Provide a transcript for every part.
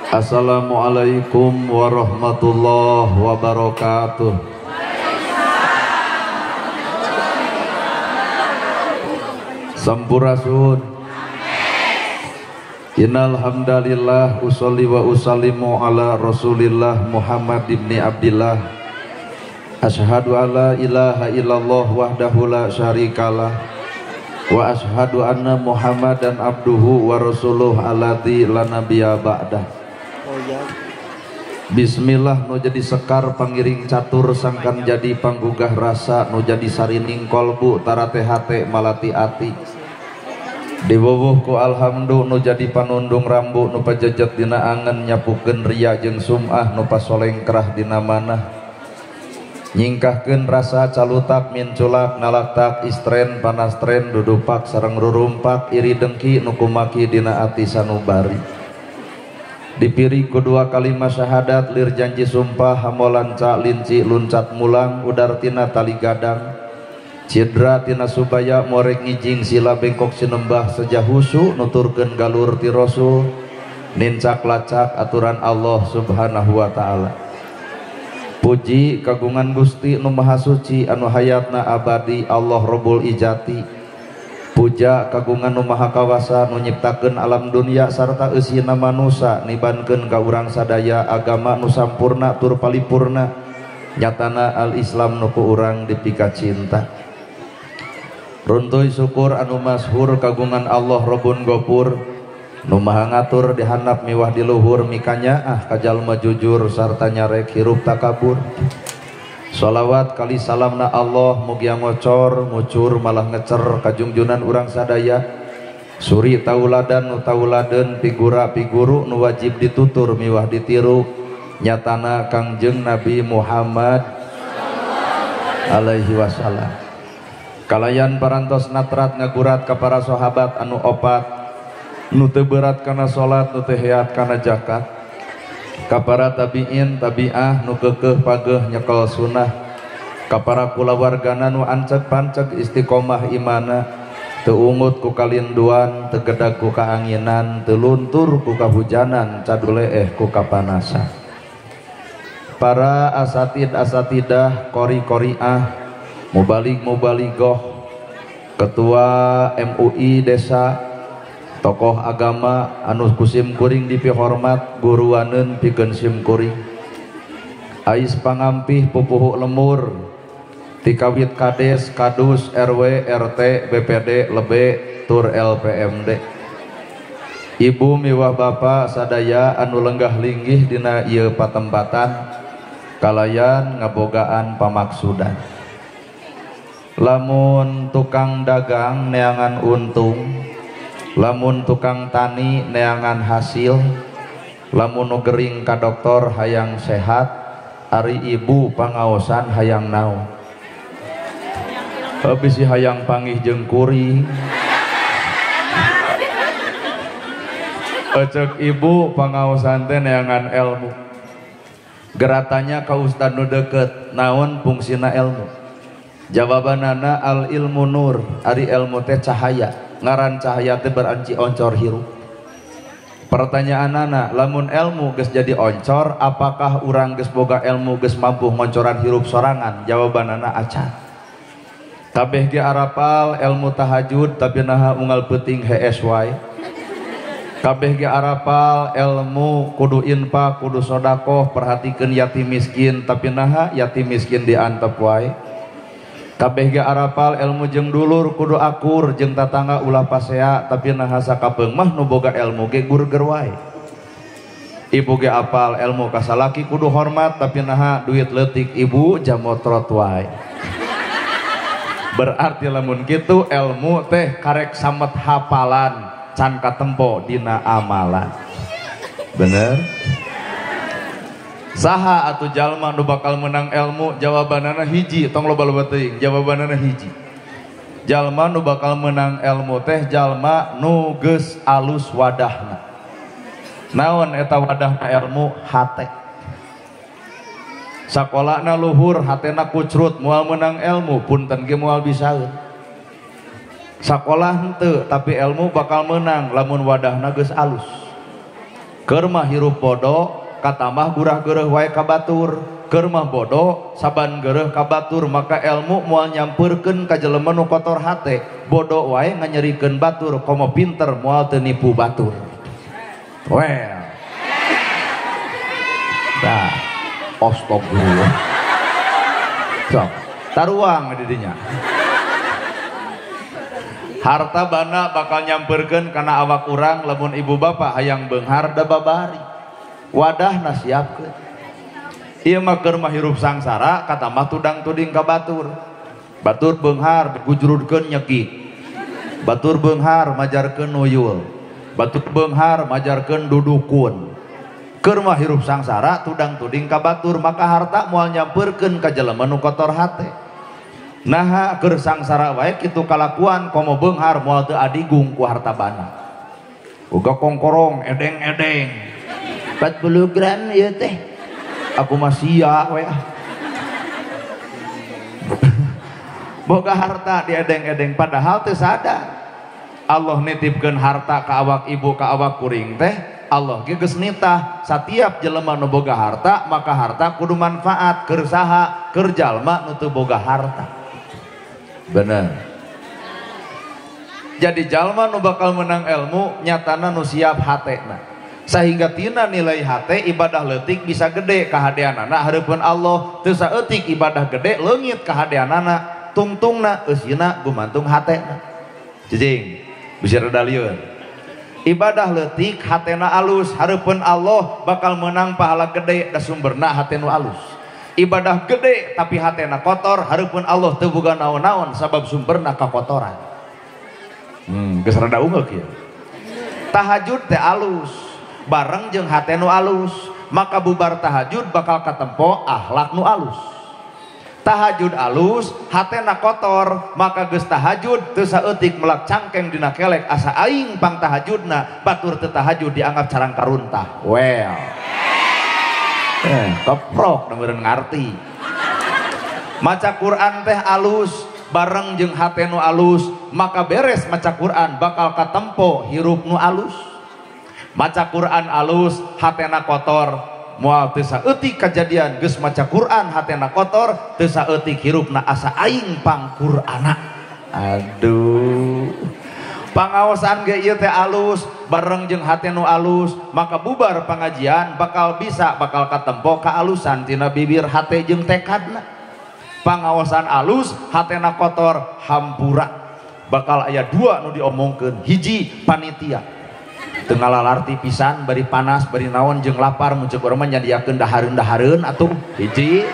Assalamualaikum warahmatullahi wabarakatuh. Sampurasun. Innal hamdalillah usolli wa usallimu ala Rasulillah Muhammad ibni Abdillah. Asyhadu alla ilaha illallah wahdahu la syarikalah wa asyhadu anna Muhammadan abduhu wa rasuluh alladzi la nabiyya ba'dah. Bismillah nu jadi sekar pangiring catur sangkan jadi panggugah rasa nu jadi sarining kolbu tarate hate malati ati diwuwuh ku alhamdu nu jadi panundung rambu nu pajejet dina angen nyapukeun ria jeung sum'ah nu pasolengkrah dina manah nyingkahkeun rasa calutak minculak nalaktak istren panastren dudupak sareng rurumpak iri dengki nu kumaki dina ati sanubari dipiri kedua kalimat syahadat lir janji sumpah hamolanca linci luncat mulang udar tina tali gadang cidra tina subaya morek ngijing sila bengkok sinembah sejahusu nuturkeun galur ti rasul nincak lacak aturan Allah subhanahu wa ta'ala. Puji kagungan Gusti nu maha suci anu hayatna abadi Allah Rabbul Ijati. Puja kagungan nu maha kawasa nu nyiptakeun alam dunia sarta eusina manusa nibankeun ka urang sadaya agama nu sampurna tur palipurna nyatana al-Islam nu ku urang dipika cinta. Runtuy syukur anu masyhur kagungan Allah Rabbun Gopur nu maha ngatur di handap miwah di luhur mikanyaah ka jalma jujur sarta nyarek hirup takabur. Sholawat kali salamna Allah mugia ngocor ngucur malah ngecer kajungjunan urang sadaya suri tauladan nu tauladeun pigura piguru nu wajib ditutur miwah ditiru nyatana Kangjeng Nabi Muhammad alaihi wasallam. Kalayan parantos natrat ngagurat ka para sahabat anu opat nu teu berat kana salat nu teu heat kana zakat ka para tabiin tabiah nu keukeuh pageuh nyekel sunah ka para kulawargana nu anceg panceg istiqomah imana teu ungut ku kalinduan teu gedag ku kaanginan teu luntur ku kahujanan caduleeh ku kapanasan. Para asatid asatidah qori qoriah mubalig mubaligoh ketua MUI desa tokoh agama anu kusim kuring dipihormat guruaneun pikeun sim kuring ais pangampih pupuhu lemur tikawit kades kadus RW RT BPD lebe tur LPMD ibu miwah bapa sadaya anu lenggah linggih dina ieu patempatan kalayan ngabogaan pamaksudan. Lamun tukang dagang neangan untung, lamun tukang tani neangan hasil, lamun nu gering ka dokter hayang sehat, ari ibu pangaosan hayang naon bisi hayang pangih jeung kuring. Ecek ibu pangaosan teh neangan ilmu. Geratanya ka ustad nu deukeut naon fungsina ilmu? Jawabanana al ilmu nur, ari ilmu teh cahaya. Ngaran cahaya teh beranci oncor hirup. Pertanyaanana, lamun ilmu geus jadi oncor, apakah urang geus boga ilmu geus mampu ngoncoran hirup sorangan? Jawabanana acan. Kabeh ge arapal ilmu tahajud tapi naha unggal peuting hees wae. Kabeh ge arapal ilmu kudu infak, kudu sodakoh, perhatikeun yatim miskin tapi naha yatim miskin diantep wae. Kabeh ge arapal ilmu jeung dulur kudu akur jeung tatangga ulah pasea tapi naha sakapeung mah nu boga ilmu ge gurger wae. Ibu ge apal ilmu ka salaki kudu hormat tapi naha duit leutik ibu jamotrot wae. Berarti lamun kitu ilmu teh karek samet hafalan can katempo dina amalan. Bener? Saha atuh jalma nu bakal menang ilmu? Jawabanana hiji, tong loba-loba teuing. Jawabanana hiji. Jalma nu bakal menang ilmu teh jalma nu geus alus wadahna. Naon eta wadahna ilmu? Hate. Sakolana luhur, hatena kucrut, moal menang ilmu, punten ge moal bisaeun. Sakolah henteu tapi ilmu bakal menang lamun wadahna geus alus. Keur mah hirup bodoh katamah gurah geureuh wae ka batur. Keur mah bodoh saban geureuh ka batur, maka ilmu moal nyampeurkeun ka jelema nu kotor hate. Bodoh wae nganyerikeun batur, komo pinter moal teu nipu batur. Well. Tah, astagfirullah. Sok, taruang di dinya. Harta bana bakal nyamperkeun kana awak urang lamun ibu bapak hayang beunghar da babari. Wadahna siapkeun. Ieu mah keur mah hirup sangsara katamah tudang tuding ka batur. Batur beunghar gujrudkeun nyekik. Batur beunghar majarkeun nuyul. Batur beunghar majarkeun dudukun. Keur mah hirup sangsara tudang tuding ka batur, maka harta moal nyamperkeun ka jelema nu kotor hate. Naha keur sangsara wae kitu kalakuan komo beunghar moal teu adigung ku harta bana. Uga kongkorong edeng-edeng 40 gram ieu teh. Aku mah sia we ah. Boga harta diedeng-edeng padahal teu sadar. Allah nitipkeun harta ka awak ibu ka awak kuring teh, Allah ge geus nitah satiap jelema nu boga harta maka harta kudu manfaat keur saha, keur jalma nu teu boga harta. Bener. Jadi jalma nu bakal menang ilmu nyatana nu siap hatena. Sehingga tina nilai hate ibadah leutik bisa gede kahadeanana hareupeun Allah, teu saeutik ibadah gede leungit kahadeanana, tungtungna eusina gumantung hatena. Cicing, bisa rada lieur. Ibadah leutik hatena alus hareupeun Allah bakal menang pahala gede da sumberna hate nu alus. Ibadah gede tapi hatena kotor hareupeun Allah teu boga naon-naon sabab sumberna kakotoran. Geus rada ungeuk ieu. Tahajud teh alus bareng jeung hate nu alus, maka bubar tahajud bakal katempo akhlak nu alus. Tahajud alus hatena kotor, maka geus tahajud teu saeutik melak cangkeng dina kelek asa aing pang tahajudna, batur teu tahajud dianggap carang karuntah. Well. Keprok meureun ngarti. Maca Quran teh alus bareng jeung hate nu alus, maka beres maca Quran bakal katempo hirup nu alus. Maca Quran alus hatena kotor, moal teu saeutik kajadian geus maca Quran hatena kotor teu saeutik hirupna asa aing pang Qur'ana. Aduh. Pangaosan ge ieu teh alus bareng jeung hate nu alus, maka bubar pangajian bakal bisa bakal katempo kaalusan tina bibir hate jeung tekadna. Pangaosan alus hatena kotor hampura bakal aya dua nu diomongkeun. Hiji panitia teu ngalalarti pisan bari panas bari naon jeung lapar mun ceuk urang mah nyadiakeun dahareun-dahareun atuh. Hiji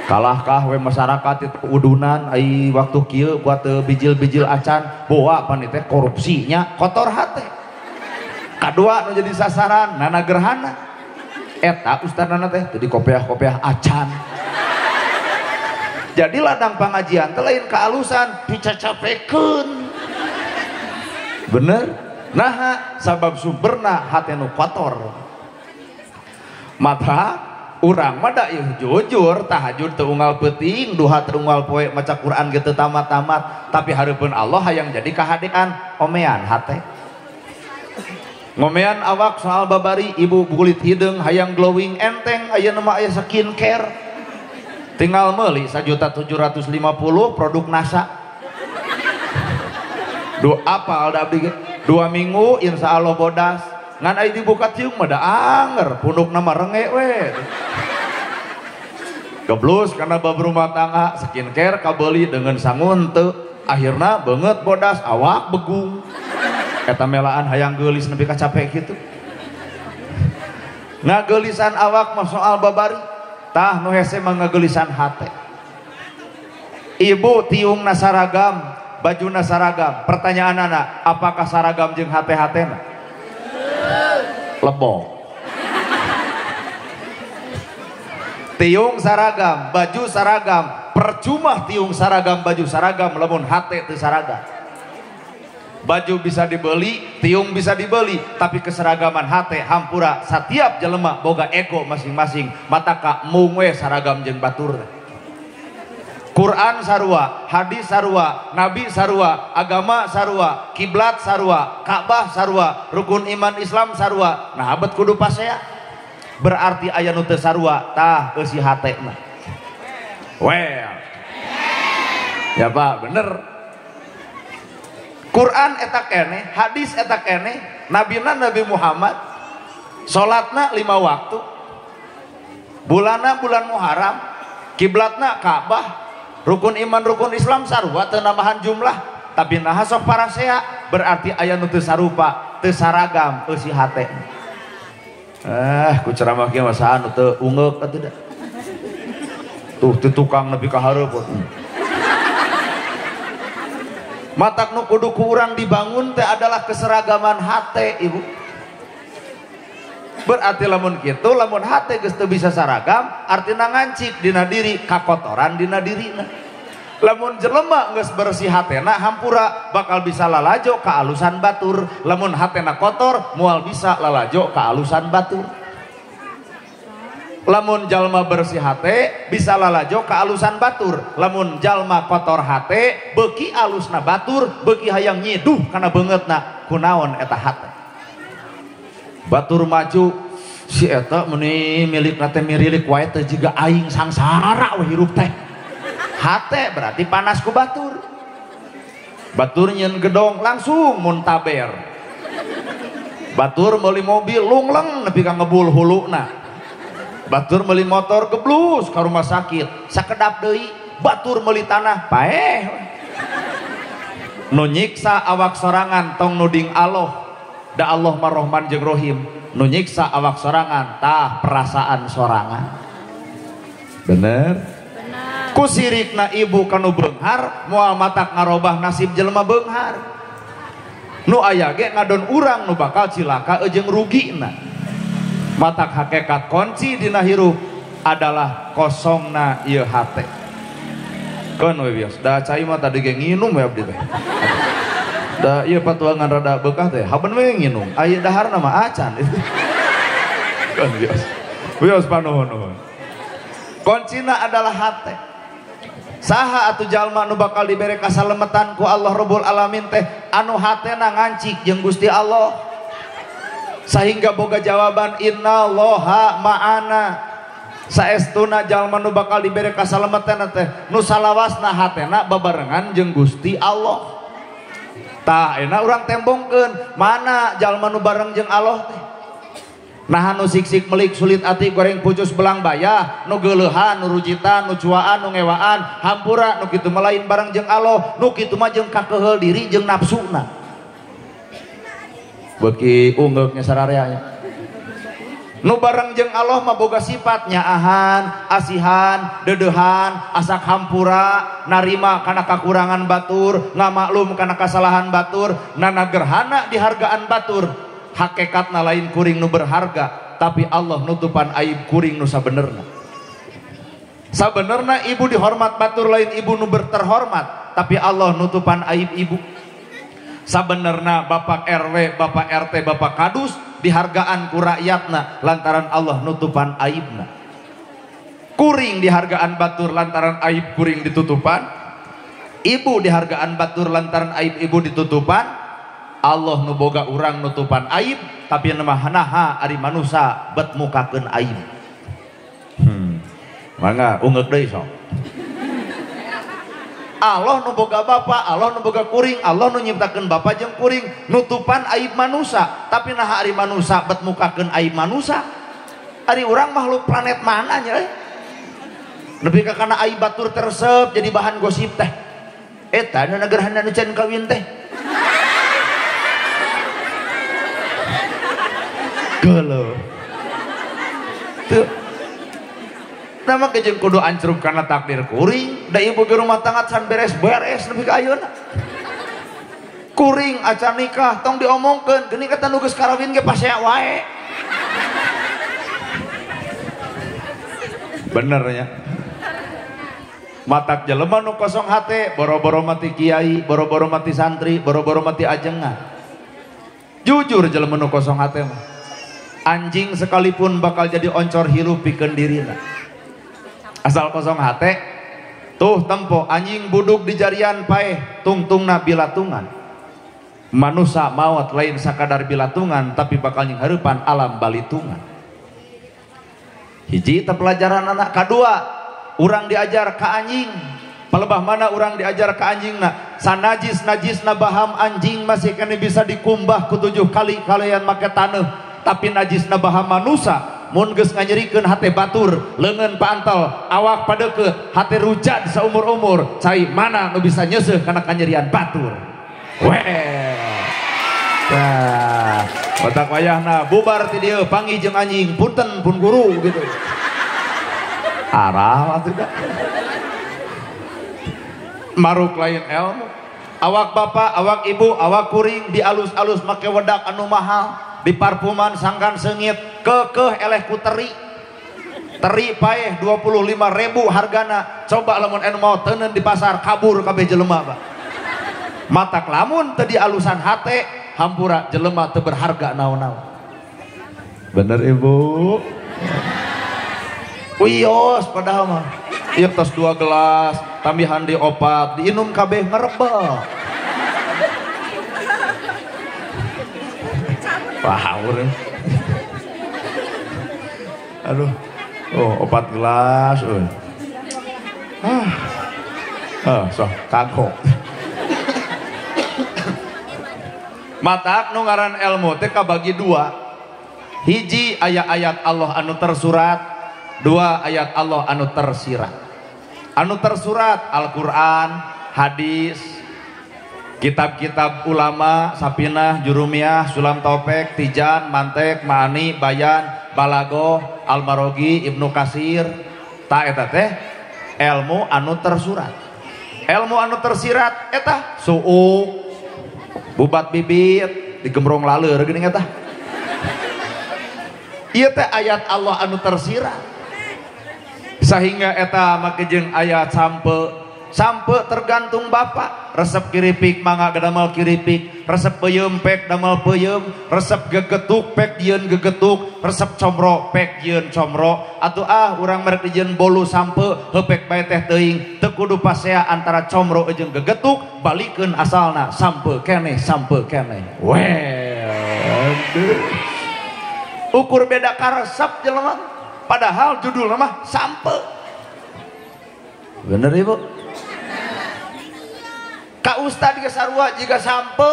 kalahkah we masyarakat itu udunan ai waktu kieu kuat teu bijil-bijil acan boa panitia korupsinya kotor hate. Kadua nu jadi sasaran nana gerhana eta ustadna teh teu dikopeah-kopeah acan. Jadi ladang pangajian teh lain kealusan dicacapekeun. Bener? Naha sabab sumberna hate nu kotor. Mata urang mah da ieu jujur tahajud teu unggal peuting, duha teu unggal poe, maca Quran ge teu tamat-tamat, tapi hareupeun Allah hayang jadi kahadean omean hate. Ngomean awak soal babari ibu kulit hideung hayang glowing enteng ayeuna mah aya skincare. Tinggal meuli 1.750.000 produk NASA. Dua apal da abdi ge 2 minggu insya Allah bodas. Ngan ai dibuka ciung mah da anger pundukna mah renge we. Geblus karena bab rumah tangga skincare kabeli dengan sangun teu akhirna beungeut bodas awak begung. Eta melaan hayang geulis nepi ka capek kitu. Ngageulisan awak mah soal babari. Tah nu hese mah ngageulisan hate. Ibu tiungna saragam, bajuna saragam. Pertanyaanana, apakah saragam jeung hate-hatena? Lebok. Tiung saragam, baju saragam, percuma tiung saragam, baju saragam lamun hate teu saragam. Baju bisa dibeli, tiung bisa dibeli, tapi keseragaman hate hampura setiap jelema boga ego masing-masing, mata ka mung we saragam jeung batur. Quran sarua, hadis sarua, nabi sarua, agama sarua, kiblat sarua, Ka'bah sarua, rukun iman Islam sarua. Nah abet kudu pasea. Berarti aya nu teu sarua tah eusi hate mah. Well. Ya Pak, bener. Quran eta keneh, hadis eta keneh, nabina Nabi Muhammad, salatna 5 waktu. Bulanna bulan Muharram, kiblatna Ka'bah, rukun iman rukun Islam sarua teu nambahan jumlah, tapi naha sok parasea, berarti aya nu teu sarupa, teu saragam eusi hate. Ku ceramah kieu mah saha nu teu ungeuk atuh da. Tuh teu tukang nepi ka hareup. Matak nu kudu ku urang dibangun teh adalah keseragaman hate, Ibu. Berarti lamun kitu, lamun hate geus teu bisa saragam, artina ngancik dina diri, kakotoran dina dirina. Lamun jelema geus bersih hatena hampura bakal bisa lalajo ka alusan batur. Lamun hatena kotor moal bisa lalajo ka alusan batur. Lamun jalma bersih hate bisa lalajo ka alusan batur. Lamun jalma kotor hate beuki alusna batur, beuki hayang nyiduh kana beungeutna kunaon eta hate. Batur maju si eta meuni milikna teh mirilik wae teh jiga aing sangsara we hirup teh. Hate berarti panas ku batur. Batur nyeun gedong langsung muntaber. Batur meuli mobil lungleng nepi ka ngebul huluna. Batur meuli motor geblus ka rumah sakit. Sakedap deui batur meuli tanah paeh. Nu nyiksa awak sorangan tong nuding Allah. Da Allah mah Rahman jeung Rohim. Nu nyiksa awak sorangan tah perasaan sorangan. Bener? Ku sirikna ibu kanu beunghar moal matak ngarobah nasib jelema beunghar. Nu aya ge ngadon urang nu bakal cilaka jeung rugina. Matak hakikat kunci dina hirup adalah kosongna ieu hate. Keun we bios, da cai mah tadi ge nginum we abdi teh. Da ieu patuangan rada beukah teh, haben we nginum. Aya daharna mah acan. Keun bios. Bios panuhun-nuhun. Kuncina adalah hate. Saha atuh jalma nu bakal dibere kasalemetan ku Allah Rabbul Alamin teh anu hatena ngancik jeung Gusti Allah. Sehingga boga jawaban innallaha ma'ana. Saestuna jalma nu bakal dibere kasalemetan teh nu salawasna hatena babarengan jeung Gusti Allah. Tah enak urang tembongkeun mana jalma nu bareng jeung Allah teh. Nah nu sik-sik melik sulit ati goreng pucus belang bayah, nu geuleuhan, nu rujitan, nu cuaan, nu ngewaan, hampura nu kitu mah lain bareng jeung Allah, nu kitu mah jeung kakeheul diri jeung nafsuna. Beuki ungeuknya sarareanya. Nu bareng jeung Allah mah boga sifat nyaahan, asihan, dedeuhan, asak hampura, narima kana kakurangan batur, ngamaklum kana kasalahan batur, nana gerhana dihargaan batur. Hakikatna lain kuring nu berharga, tapi Allah nutupan aib kuring nu sabenerna. Sabenerna ibu dihormat batur lain ibu nu berterhormat, tapi Allah nutupan aib ibu. Sabenerna bapak RW, bapak RT, bapak kadus dihargaan ku rakyatna lantaran Allah nutupan aibna. Kuring dihargaan batur lantaran aib kuring ditutupan. Ibu dihargaan batur lantaran aib ibu ditutupan. Allah nu boga urang nutupan aib, tapi mah naha ari manusa bet mukakeun aib. Mangga ungeuk deui sok. Allah nu boga bapa, Allah nu boga kuring, Allah nu nyiptakeun bapa jeung kuring, nutupan aib manusa, tapi naha ari manusa bet mukakeun aib manusa. Ari urang makhluk planet mana nya euy? Nepi ka kana aib batur teresep jadi bahan gosip teh. Eta nu gerhana nu can kawin teh. Geuleuh. Tuh. Nama kejeng kudu ancrub karena takdir kuring, da ibu ke rumah tangga can beres-beres nepi ka ayeuna. Kuring acan nikah tong diomongkeun, geuning kata nu geus karawin ge pasea wae. Bener nya. Matak jelema nu kosong hate, boro-boro mati kiai, boro-boro mati santri, boro-boro mati ajengan. Jujur jelema nu kosong hate mah. Anjing sekalipun bakal jadi oncor hirup pikeun dirina. Asal kosong hate, Tuh tempo anjing buduk di jarian paeh tungtungna bilatungan. Manusa maot lain sakadar bilatungan tapi bakal nyinghareupan alam balitungan. Hiji teh pelajaran anak. Kadua, urang diajar ka anjing. Palebah mana urang diajar ka anjingna? Sanajis-najisna baham anjing masih kene bisa dikumbah ku 7 kali kalian make taneuh, tapi najisna baham manusa mun geus nganyerikeun hate batur, leungeun paantel, awak padeukeut, hate rujat saumur-umur, cai mana nu bisa nyeuseuh kana kanyerian batur. Weh. Tah, otak wayahna bubar ti dieu panggih jeung anjing, punten pun guru gitu. Arah atuh da. Maruk lain ilmu. Awak bapak, awak ibu, awak kuring dialus-alus make wedak anu mahal, diparfuman sangkan seungit, kekeh eleh ku teri. Teri paeh 25.000 hargana. Coba lamun anu mau teuneun di pasar kabur kabeh jelema, Pak. Matak lamun teu dialusan hate, hampura jelema teu berharga naon-naon. Bener Ibu? Wios padahal mah. Ieu tos 2 gelas, tambihan di 4, diinum kabeh ngerebel. Wah, aduh, oh 4 gelas, oh. Ah, sok kagok. Matak nu ngaran ilmu teh kabagi 2. Hiji aya ayat Allah anu tersurat, 2 ayat Allah anu tersirat. Anu tersurat Al-Quran, hadis, kitab-kitab ulama, Sapinah, Jurumiyah, Sulam Taufik, Tijan, Mantek, Ma'ani, Bayan, Balagoh, Al-Marogi, Ibnu Kasir. Ta eta teh ilmu anu tersurat. Ilmu anu tersirat eta suuk, bubat bibit, digemrong laleur geuning eta. Ieu teh ayat Allah anu tersirat. Sehingga eta make jeung ayat sampe. Sampe tergantung bapak. Resep kiripik mangga damel kiripik, resep peuyeum pek damel peuyeum, resep gegetuk pek jieun gegetuk, resep comro pek jieun comro. Atuh ah urang merek dijieun bolu sampe heupek bae teh teuing, teu kudu pasea antara comro jeung gegetuk, balikeun asalna sampe keneh sampe keneh. Weh. Ukur beda karesep jelema. Padahal judulna mah sampe. Bener Ibu? Ka ustad ge sarua jiga sampe.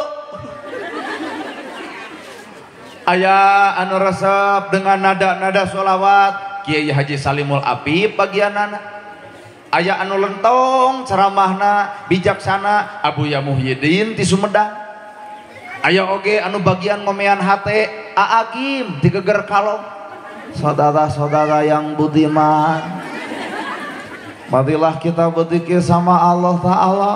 Aya anu resep dengan nada-nada sholawat Kiai Haji Salimul Apip bagianana. Aya anu lentong ceramahna bijaksana Abuya Muhyiddin ti Sumedang. Aya oge anu bagian ngomean hate Aagim ti Geger Kalong. Saudara-saudara yang budiman, marilah kita berzikir sama Allah Ta'ala.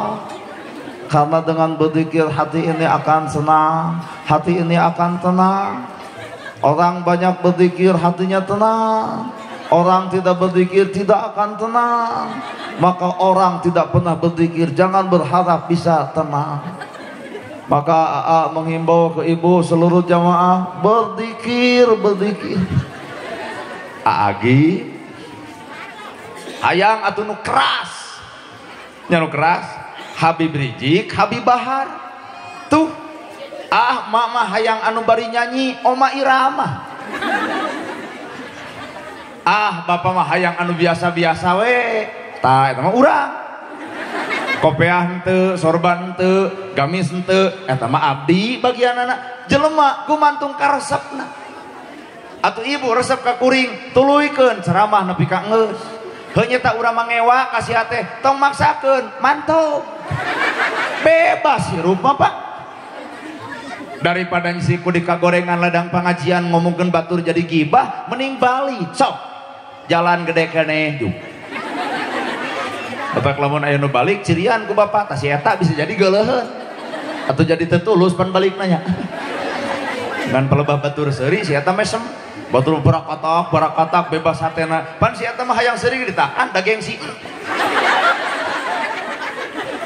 Karena dengan berzikir hati ini akan senang, hati ini akan tenang. Orang banyak berzikir hatinya tenang. Orang tidak berzikir tidak akan tenang. Maka orang tidak pernah berzikir jangan berharap bisa tenang. Maka AA menghimbau ke ibu seluruh jamaah, berzikir, berzikir. Aagi hayang atuh nu keras, nya nu keras Habib Rizik, Habib Bahar tuh. Ah mama hayang anu bari nyanyi Oma Irama. Ah bapak mah hayang anu biasa-biasa we. Tah eta mah urang. Kopeah henteu, sorban henteu, gamis henteu, eta mah abdi bagianana. Jelema gumantung karesepna. Atuh ibu resep ka kuring, tuluykeun ceramah nepi ka geus. Heuh nyeta urang mah ngewa ka sia teh, tong maksakeun, mantap. Bebas hirup mah Pak. Daripada ngisi ku di kagorengan ladang pengajian ngomongkeun batur jadi gibah, mending balik sok. Jalan gede keneh juk. Bapak lamun aya nu balik cirian ku bapak, tah si eta bisa jadi geuleuheun. Atau jadi teu tulus pan balik nanya. Ngan palebah batur seuri si eta mesem. Batur barakatak, barakatak bebas hatena. Pan si eta mah hayang seuri ditahan da gengsi.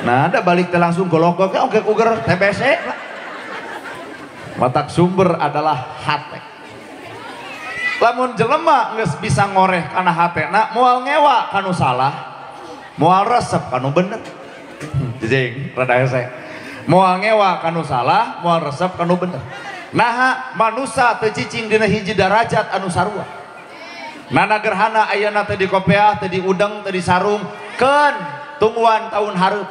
Nah, da balik teh langsung golok oge oge kuger TBC. Matak sumber adalah hate. Lamun jelema geus bisa ngoreh kana hatena, moal ngewa kanu salah. Moal resep kanu bener. Jeng, rada hese. Moal ngewa kanu salah, moal resep kanu bener. Naha manusa teu cicing dina hiji darajat anu sarua. Nana gerhana ayeuna teh di kopeah, teh di udeng, teh di sarung, keun tungguan tahun hareup.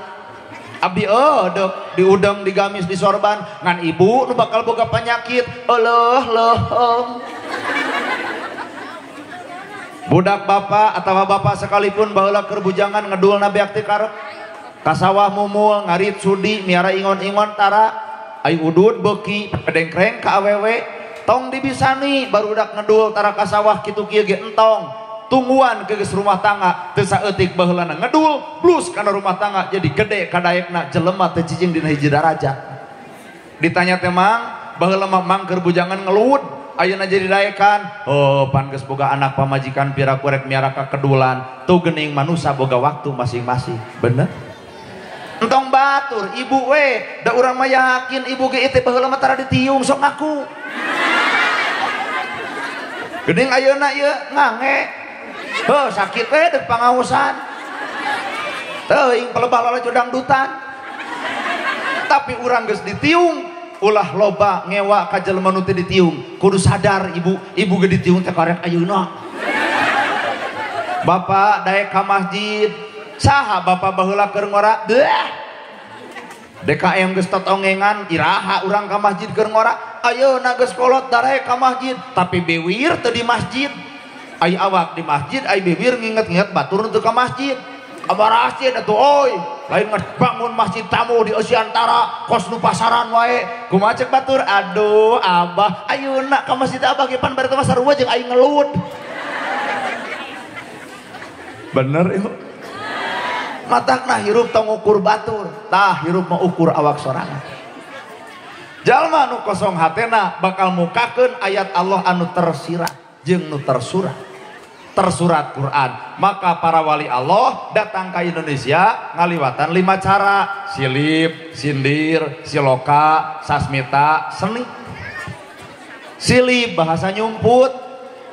Abdi deuk di udeng, di gamis, di sorban, ngan ibu nu bakal boga penyakit, euleuh leuheung. Budak bapak atawa bapak sekalipun baheula keur bujangan ngedulna beak teu karep. Ka sawah mumul, ngarit sudi, miara ingon-ingon tara, ai udud beuki pedengkreng ka awewe, tong dibisani barudak ngedul tara ka sawah kitu kieu ge entong. Tungguan ke geus rumah tangga teu saeutik baheulana ngedul plus kana rumah tangga jadi gede kadaekna jelema teu cicing dina hiji darajat. Ditanya teh mang, baheula mah mang keur bujangan ngelud, ayeuna jadi daekan. Oh, pan geus boga anak pamajikan pira kurek miara ka kedulan. Tuh geuning manusa boga waktu masing-masing. Bener? Entong batur ibu we, da urang mah yakin ibu ge teh baheula mah tara ditiung sok ngaku. Geuning ayeuna ieu ngange. Heuh sakit we deuk pangaosan. Teuing pelebah lalajo dangdutan. Tapi urang geus ditiung, ulah loba ngewa ka jelema nu teu ditiung. Kudu sadar ibu, ibu ge ditiung teh karek ayeuna. Bapak daek ka masjid, saha bapak baheula keur ngora? Deuh. DKM geus totongengan, iraha urang ka masjid keur ngora? Ayeuna geus kolot daek ka masjid, tapi biwir teu di masjid. Ai awak di masjid, ai biwir nginget-nginget batur teu ka masjid. Kabarasieun atuh oi, lain bangun masjid tamu di Asiantara, kos nu pasaran wae. Kumaha cek batur? Aduh, abah, ayeuna ka masjid abah ge pan bari teh sarua jeung aing ngelut. Bener ieu. Matakna hirup tong ukur batur, tah hirup mah ukur awak sorangan. Jalma nu kosong hatena bakal mukakeun ayat Allah anu tersirat jeung nu tersurat. Tersurat Quran. Maka para wali Allah datang ke Indonesia ngaliwatan 5 cara: silip, sindir, siloka, sasmita, seni. Silip bahasa nyumput,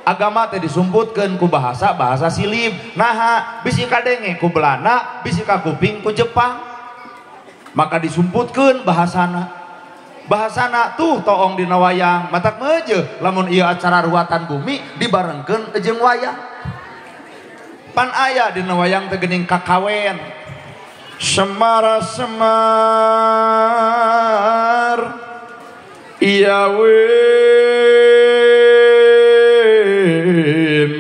agama teh disumputkeun ku bahasa bahasa silip. Naha bisi kadenge ku Belanda, bisi ka kuping ku Jepang. Maka disumputkeun bahasana. Bahasana tuh toong dina wayang, matak meujeuh lamun ieu acara ruatan bumi dibarengkeun jeung wayang. Pan aya dina wayang teh geuning kakawen. Semara semar iya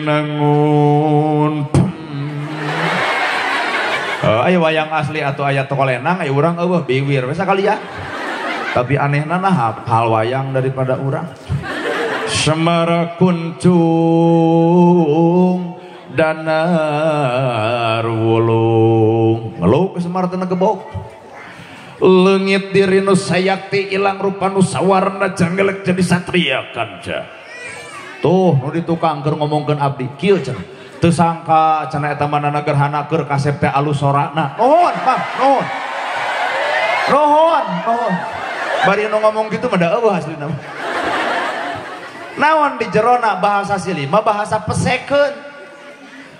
winangun. Aya wayang asli atau aya tokolenang aya urang eueuh biwir we sakalian. Tapi anehna nah hafal wayang daripada urang. Semara kuncung danar wulung. Ngeluh ke Semar teu gebok. Leungit diri nu sayakti ilang rupa nu sawarna janggelek jadi satria kanca. Tuh nu di tukang keur ngomongkeun abdi kieu cenah. Teu sangka cenah eta manana gerhana keur kasep teh alus sorana. Nuhun, Bang, nuhun. Nuhun, nuhun. Bari nu ngomong gitu mah da eueuh aslina. Naon di jerona bahasa silima bahasa pesekeun.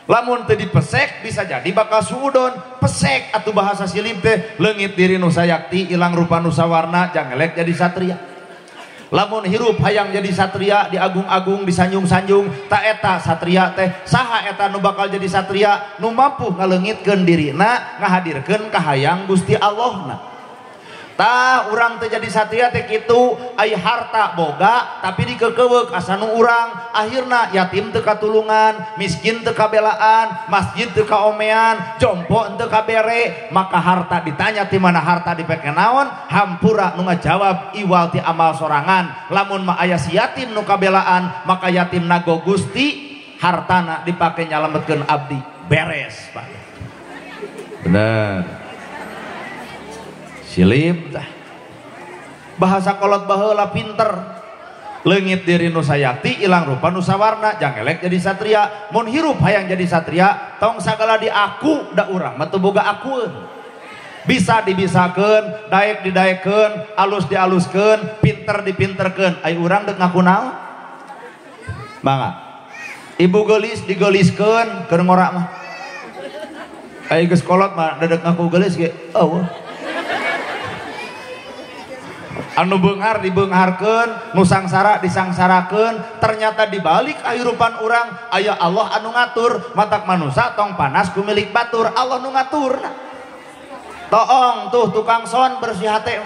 Lamun teu dipesek bisa jadi bakal suudon. Pesek atuh bahasa silib teh leungit diri nu sayakti ilang rupa nu sawarna jangelek jadi satria. Lamun hirup hayang jadi satria diagung-agung disanjung-sanjung ta eta satria teh saha eta nu bakal jadi satria nu mampu ngaleungitkeun dirina ngahadirkeun kahayang Gusti Allahna. Tah urang teh jadi satria teh kitu ai harta boga tapi dikekeuweuk asa nu urang akhirna yatim teu katulungan, miskin teu kabelaan, masjid teu kaomean, jompo teu kabere. Maka harta ditanya ti mana harta dipake naon, hampura nu ngajawab iwal ti amal sorangan. Lamun mah aya si yatim nu kabelaan maka yatim nago Gusti hartana dipake nyalametkeun abdi. Beres Pak. Bener. Silip tah. Bahasa kolot baheula pinter. Leungit diri nu sayakti ilang rupa nu sawarna jangelek jadi satria. Mun hirup hayang jadi satria tong sagala diaku da urang mah teu boga akueun. Bisa dibisakeun, daek didaekeun, alus dialuskeun, pinter dipinterkeun. Ai urang deuk ngaku naon? Mangga. Ibu geulis digeliskeun keur ngora mah. Aya geus kolot mah dedek ngaku geulis ge eueuh. Anu beunghar dibeungharkeun, nu sangsara disangsarakeun, ternyata dibalik kahirupan urang aya Allah anu ngatur, matak manusa tong panas ku milik batur, Allah nu ngatur. Toong tuh tukang son bersih hate.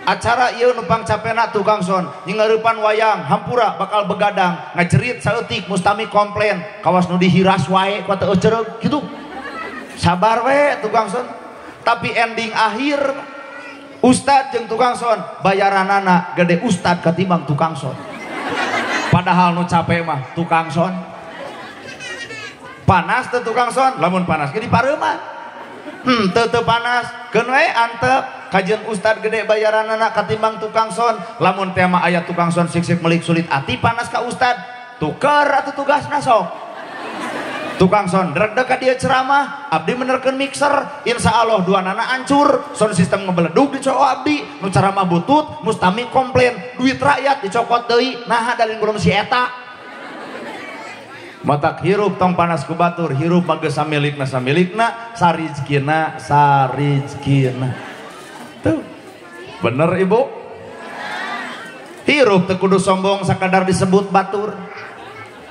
Acara ieu nu pangcapena tukang son, nyingareupan wayang, hampura bakal begadang, ngajerit saeutik mustami komplain, kawas nu dihiras wae ku teu eucereug kitu. Sabar we tukang son. Tapi ending akhir ustad jeung tukang son bayaranana gede ustad ketimbang tukang son. Padahal nu capek mah tukang son. Panas teu tukang son, lamun panas ge dipareuman. Teu teu panas, keun we antep kajian ustad gede bayaranana ketimbang tukang son. Lamun tema aya tukang son sik-sik melik sulit ati panas ka ustad, tuker atuh tugasna sok. Tukang son deg-deg ka dia ceramah, abdi menerkeun mixer, insya Allah dua nana hancur, sound system ngebeledug dicokot abdi, nu ceramah butut, mustami komplain, duit rakyat dicokot deui, naha dalin gulung si eta. Matak hirup tong panas ku batur, hirup mah geus samilikna samilikna, sarizkina sarizkina. Tuh. Bener ibu? Hirup teu kudu sombong sakadar disebut batur.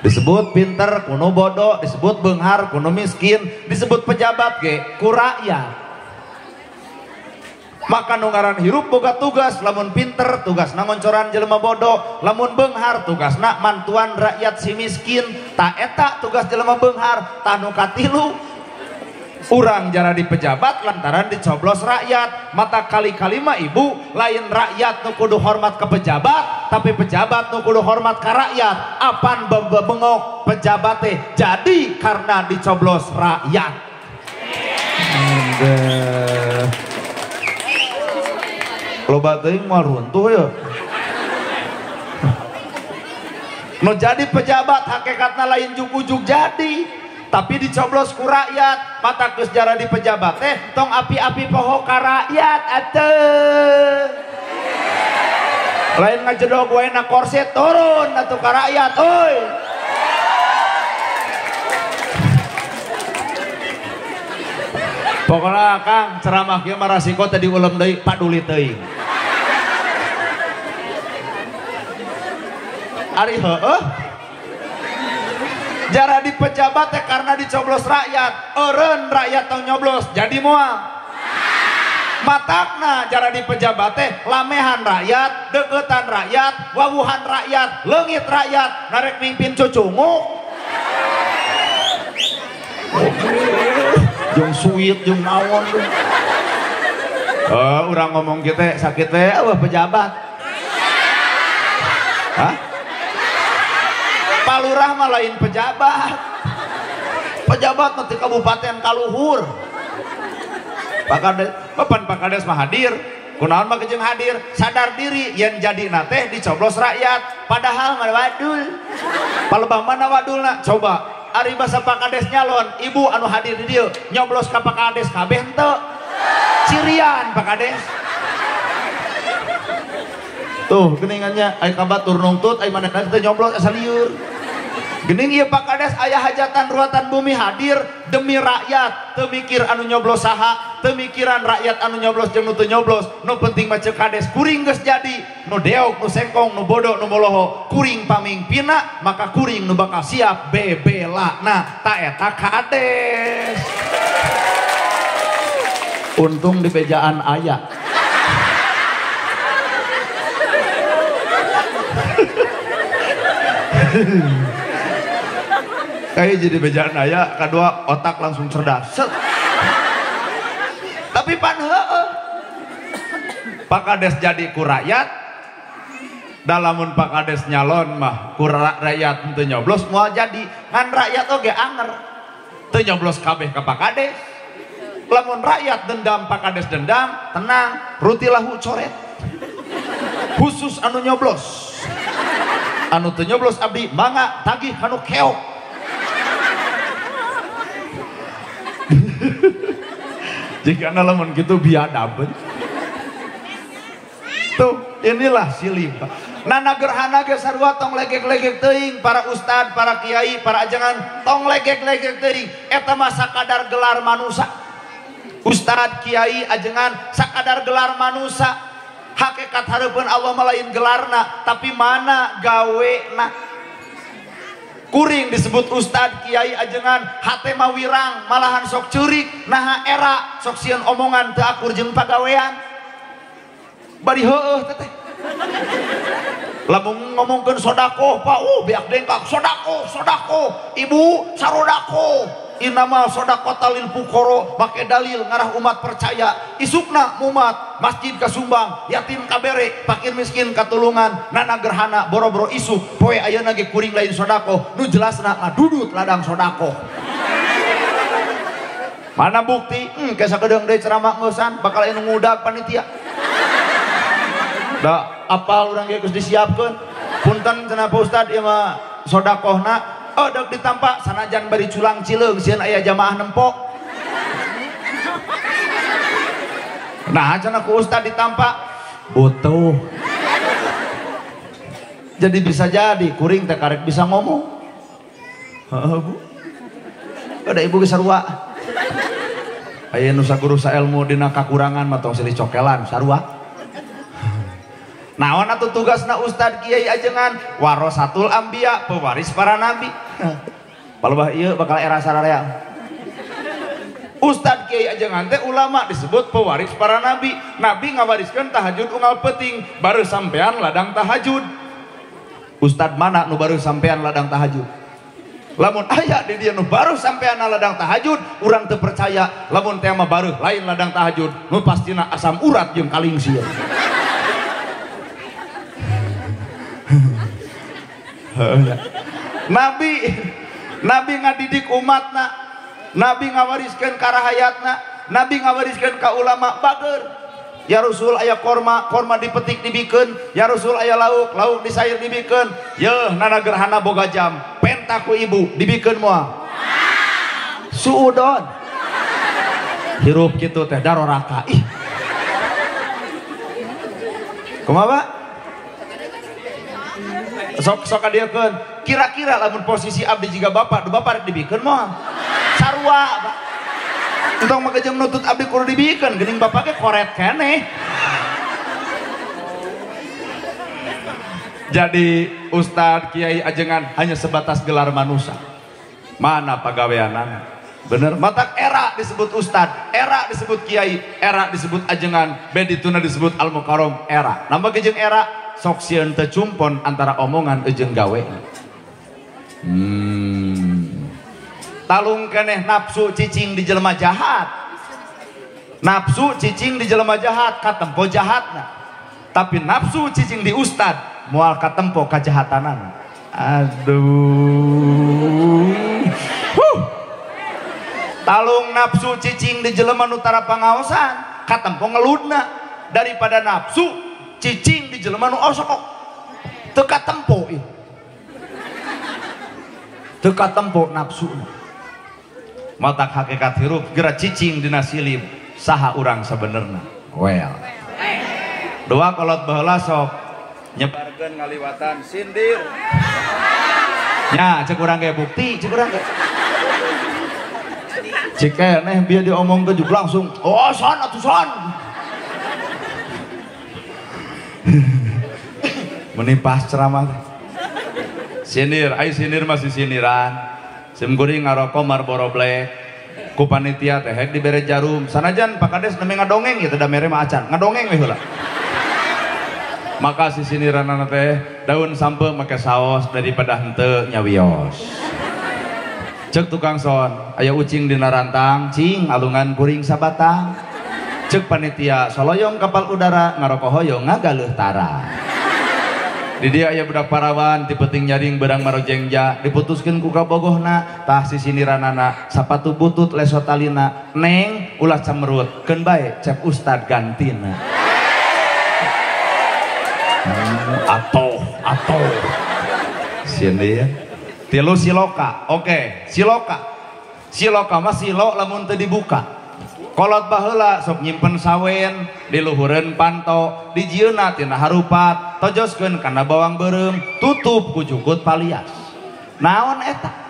Disebut pinter kuno bodoh, disebut beunghar kuno miskin, disebut pejabat ge ku rakyat. Maka nu ngaran hirup boga tugas, lamun pinter tugasna ngoncoran jelema bodoh, lamun beunghar tugasna mantuan rakyat si miskin, ta eta tugas jelema beunghar, tah nu katilu urang jara di pejabat lantaran dicoblos rakyat. Mata kali-kali mah ibu lain rakyat nu kudu hormat ke pejabat, tapi pejabat nu kudu hormat ke rakyat. Apan bengok pejabat teh jadi karena dicoblos rakyat. Loba teuing moal runtuh ya. Nu jadi pejabat hakikatna lain jug-ujug jadi, tapi dicoblos ku rakyat. Mata geus jara di pejabat teh tong api-api poho ka rakyat atuh. Lain ngajedog wae na korset turun atuh ka rakyat euy. Pokona Kang ceramah kieu mah rasiko teh diulem deui paduli teuing. Ari heueuh jara di pejabat teh karena dicoblos rakyat, eureun rakyat tong nyoblos jadi moal. Matakna jara di pejabat teh lamehan rakyat, deukeutan rakyat, wawuhan rakyat, leungit rakyat, narek mimpin cucunguk. Jeung suit jeung naon. Urang ngomong kieu teh sakit teh eueuh pejabat. Hah? Palurah mah lain pejabat. Pejabat nanti kabupaten kaluhur. Pak Kades, papan Pak Kades mah hadir. Kunaon mah kejeng hadir, sadar diri yang jadi teh dicoblos rakyat. Padahal mah wadul. Palebah mana wadulna? Coba ari basa Pak Kades nyalon, ibu anu hadir di dieu nyoblos ka Pak Kades kabeh henteu. Cirian Pak Kades. Tuh geningannya aya ka batur nungtut aya manehna teh nyoblos asa lieur. Gening ieu Pak Kades aya hajatan ruatan bumi hadir demi rakyat, teu mikir anu nyoblos saha, teu mikiran rakyat anu nyoblos jeung nu teu nyoblos, nu penting mah ceuk Kades kuring geus jadi, nu deok, nu sengkong, nu bodoh, nu moloho, kuring pamingpina, maka kuring nu bakal siap bebelana, ta eta Kades. Untung di bejaan aya. Kayak jadi bejaan aya, kedua otak langsung cerdas. Set. Tapi pan heueuh. Pak Kades jadi ku rakyat, dalamun Pak Kades nyalon mah ku rakyat teu nyoblos moal jadi, ngan rakyat oge anger. Teu nyoblos kabeh ka Pak Kades. Lamun rakyat dendam Pak Kades dendam, tenang, rutilahu coret. Khusus anu nyoblos. Anu teu nyoblos abdi mangga tagih anu keok. Jika lamun gitu biadab. Tuh, inilah si limpa. Nana gerhana ge sarua tong legek-legek teuing para ustad, para kiai, para ajengan tong legek-legek teuing eta mah sakadar gelar manusa. Ustad, kiai, ajengan sakadar gelar manusa. Hakikat hareupeun Allah mah lain gelarna, tapi mana gawena. Kuring disebut ustad, kiai, ajengan hate mah wirang, malahan sok ceurik, naha era sok sieun omongan teu akur jeung pagawean. Bari heueuh teteh. Lamun ngomongkeun sodakoh pak, beak dengkak sodakoh, sodakoh, ibu sarodakoh, inama sodakoh talil pukoro, make dalil ngarah umat percaya, isukna umat masjid kasumbang, yatim kabere, fakir miskin katulungan, nana gerhana boro-boro isuk, poe ayeuna ge kuring lain sodakoh, nu jelasna ngadudut ladang sodakoh. Mana bukti? Kayak sakedeung deui ceramah ngeusan, bakal anu ngudag panitia. Da apal urang ge geus disiapkeun. Punten cenah Pak Ustad ieu mah sodakohna oh dek ditampa sanajan bari culang cileung sieun aya jamaah nempok. Nah cenah ku Ustad ditampa butuh. Jadi bisa jadi kuring teh karek bisa ngomong. Heeh Bu. Ada ibu ge sarua. Aya nu saguru saelmu dina kakurangan mah tong silih cokelan sarua. Naon atuh tugasna ustad kiai ajengan warasatul anbiya pewaris para nabi. Palebah ieu bakal era sararea. Ustad kiai ajengan teh ulama disebut pewaris para nabi. Nabi ngawariskeun tahajud unggal peuting baru sampean ladang tahajud. Ustad mana nu baru sampean ladang tahajud? Lamun aya di dieu nu baru sampean ladang tahajud, urang teu percaya lamun teh mah baru lain ladang tahajud, nu pastina asam urat jeung kalingsieu. Nabi ngadidik umatna, Nabi ngawariskeun ka rahayatna, Nabi ngawariskeun ka ulama bager. Ya Rasul aya korma, korma dipetik dibikeun, ya Rasul aya lauk, lauk disair dibikeun. Yeuh nana gerhana boga jam, penta ku ibu dibikeun moal. Suudon. Hirup kitu teh daroraka. Ih. Kumaha Pak? Sok sok kadieukeun. Kira-kira lamun posisi abdi jiga bapak, du bapak rek dibikeun moal. Sarua, Pak. Entong mah jeung nutut abdi kudu dibikeun, geuning bapak ge koret keneh. Jadi ustad, kiai, ajengan hanya sebatas gelar manusia. Mana pagaweanana? Bener, matak era disebut ustad, era disebut kiai, era disebut ajengan, bedituna disebut al-mukarram era. Nambah jeung era sok sieun teu cumpon antara omongan jeung gawe. Talung keneh nafsu cicing di jelema jahat. Nafsu cicing di jelema jahat katempo jahatna. Tapi nafsu cicing di ustad moal katempo kajahatanana. Aduh. Huh. Talung nafsu cicing di jelema nu tara pangaosan katempo ngeludna daripada nafsu cicing di jelema nu osok teu katempo ieu. Teu katempo nafsuna. Matak hakikat hirup geura cicing dina silib saha urang sabenerna. Well. Dua kolot baheula sok nyebarkeun ngaliwatan sindir. Nya cek urang ge bukti, cek urang ge. Cek keneh bieu diomongkeun juga langsung, oh son atuh son. Menimpas ceramah. Sindir, ai sindir masih sindiran. Sim kuring ngaroko Marlboro Black. Ku panitia teh hek dibere jarum. Sanajan Pak Kades nembe ngadongeng ieu teh da mere mah acan. Ngadongeng we heula. Maka si sindiranana teh daun sampe make saos daripada henteu nyawios. Cek tukang son, aya ucing dina rantang, cing alungan kuring sabatang. Cek panitia soloyong kapal udara ngaroko hoyong ngagaleuh tara. Di dia aya budak parawan ti peuting nyaring berang marojengja diputuskeun ku kabogohna tah sisindiranana sapatu butut leso talina neng ulah camerut keun bae cep ustad gantina. Atoh sindir tilu siloka. Oke, siloka. Siloka mah silo lamun teu dibuka. Kolot baheula sok nyimpen sawen di luhureun panto, dijieunna tina harupat, tojoskeun kana bawang beureum, tutup ku jukut palias. Naon eta?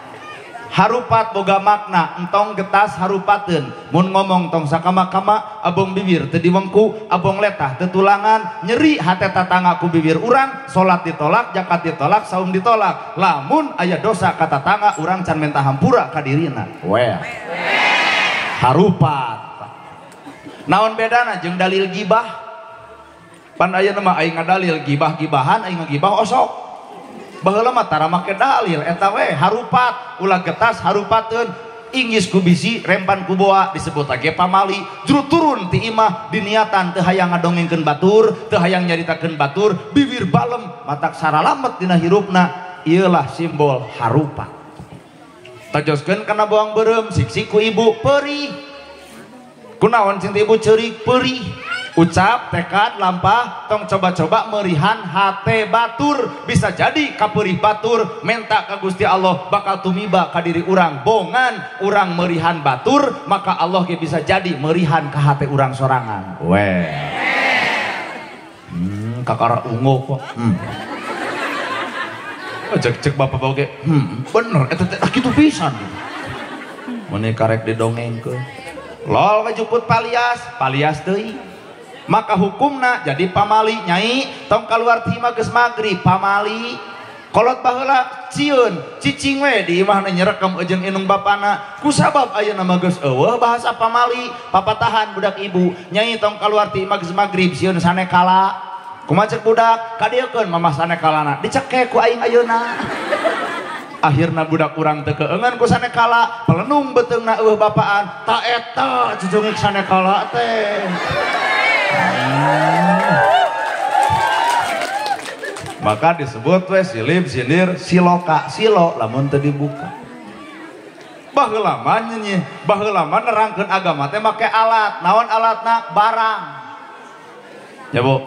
Harupat boga makna, entong getas harupateun. Mun ngomong tong sakama-kama, abong bibir teu diwengku, abong letah teu tulangan, nyeri hate tatangga ku bibir urang, salat ditolak, zakat ditolak, saum ditolak. Lamun aya dosa ka tatangga urang can menta hampura ka dirina. Well. Harupat. Naon bedana jeung dalil gibah? Pan ayeuna mah aing ngadalil gibah-gibahan, aing ngagibah osok. Baheula mah tara make dalil eta we harupat, ulah getas harupateun, inggis ku bisi, rempan ku boa disebut ge pamali. Juru turun ti imah diniatan teu hayang ngadongengkeun batur, teu hayang nyaritakeun batur, bibir balem matak saralamet dina hirupna, ieulah simbol harupat. Tajoskeun kana bawang beureum, siksik ku ibu perih. Kunaon cinta ibu ceurik perih. Ucap, tekad, lampah, tong coba-coba merihan hate batur. Bisa jadi kaperih batur, menta ka Gusti Allah bakal tumiba ka diri urang. Bongan urang merihan batur, maka Allah ge bisa jadi merihan ka hate urang sorangan. Weh. Kakara ungu kok. Cek-cek bapak oge, bener eta teh kitu pisan. Mun karek didongengkeun. Lol kajuput palias, palias deui. Maka hukumna jadi pamali nyai tong kaluar ti imah geus magrib pamali. Kolot baheula cieun cicing we di imahna nyerekem jeung indung bapana. Kusabab ayeuna mah geus eueuh bahasa pamali, papatahan budak ibu nyai tong kaluar ti imah geus magrib sieun sanekala. Kumaha cek budak kadieukeun mamah sanekalana dicekek ku aing ayeuna. Akhirna budak urang teu keungeun ku sanekala, pelenung beuteungna eueuh bapaan, ta eta cucungik sanekala teh. Maka disebut we silib sindir siloka, silo lamun teu dibuka. Baheula mah nyi, baheula mah nerangkeun agama teh make alat. Naon alatna? Barang. Ya Bu,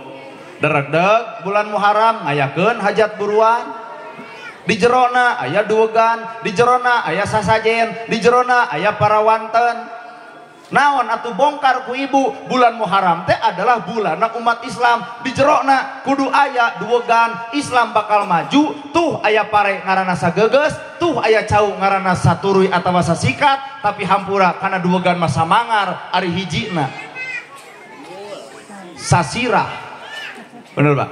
deregdeg bulan Muharram ngayakeun hajat buruan. Di jerona aya duegan, di jerona aya sasajen, di jerona aya parawanten. Naon atuh bongkar ku ibu, bulan Muharram teh adalah bulanna umat Islam. Di jerona kudu aya duegan, Islam bakal maju. Tuh aya pare ngaranna sageges, tuh aya cau ngaranna saturuy atawa sasikat, tapi hampura kana duegan mah samangar ari hijina. Sasirah. Bener Pak?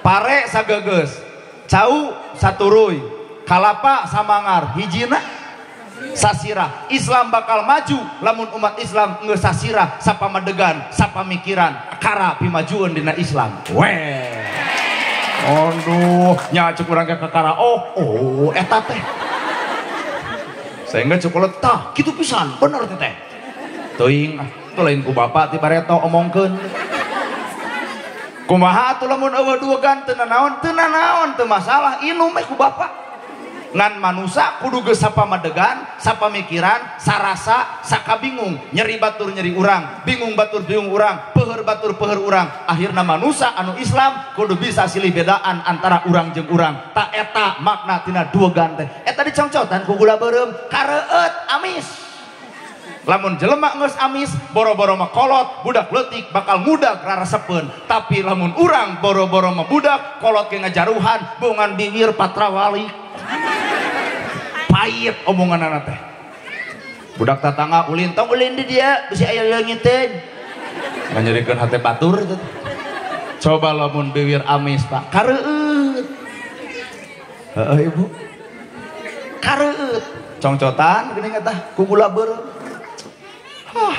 Pare sageges, cau saturuy, kalapa samangar, hijina sasirah. Islam bakal maju lamun umat Islam geus sasirah sapamadegan, sapamikiran, kara pimajueun dina Islam. Weh. Aduh, nya cek urang ke kakara. Oh, eta teh. Sehingga cek ulah tah kitu pisan, bener teh teh. Teuing ah, teu lain ku bapak ti bareto omongkeun. Kumaha atuh lamun eueuh duegan teu nanaon, teu nanaon teu masalah, inum we ku bapak. Ngan manusa kudu geus sapamadegan, sapamikiran, sarasa, sakabingung, nyeri batur nyeri urang, bingung batur bingung urang, peuheur batur peuheur urang. Akhirna manusa anu Islam kudu bisa silih bedaan antara urang jeung urang. Ta eta makna tina duegan teh. Eta dicongcotan ku gula beureum, kareueut amis. Lamun jelema geus amis, boro-boro mah kolot, budak leutik bakal ngudag rarasepeun. Tapi lamun urang boro-boro mah budak, kolot ge ngajaruhan, bongan bibir patrawali. Pahit omonganana teh. Budak tatangga ulin, tong ulin di dia, bisi aya leungiteun. Nganyerikeun hate batur teh. Coba lamun bibir amis, Pak, kareueut. Heeh, Ibu. Kareueut. Congcotan geuning eta ku gula beureum. Hah.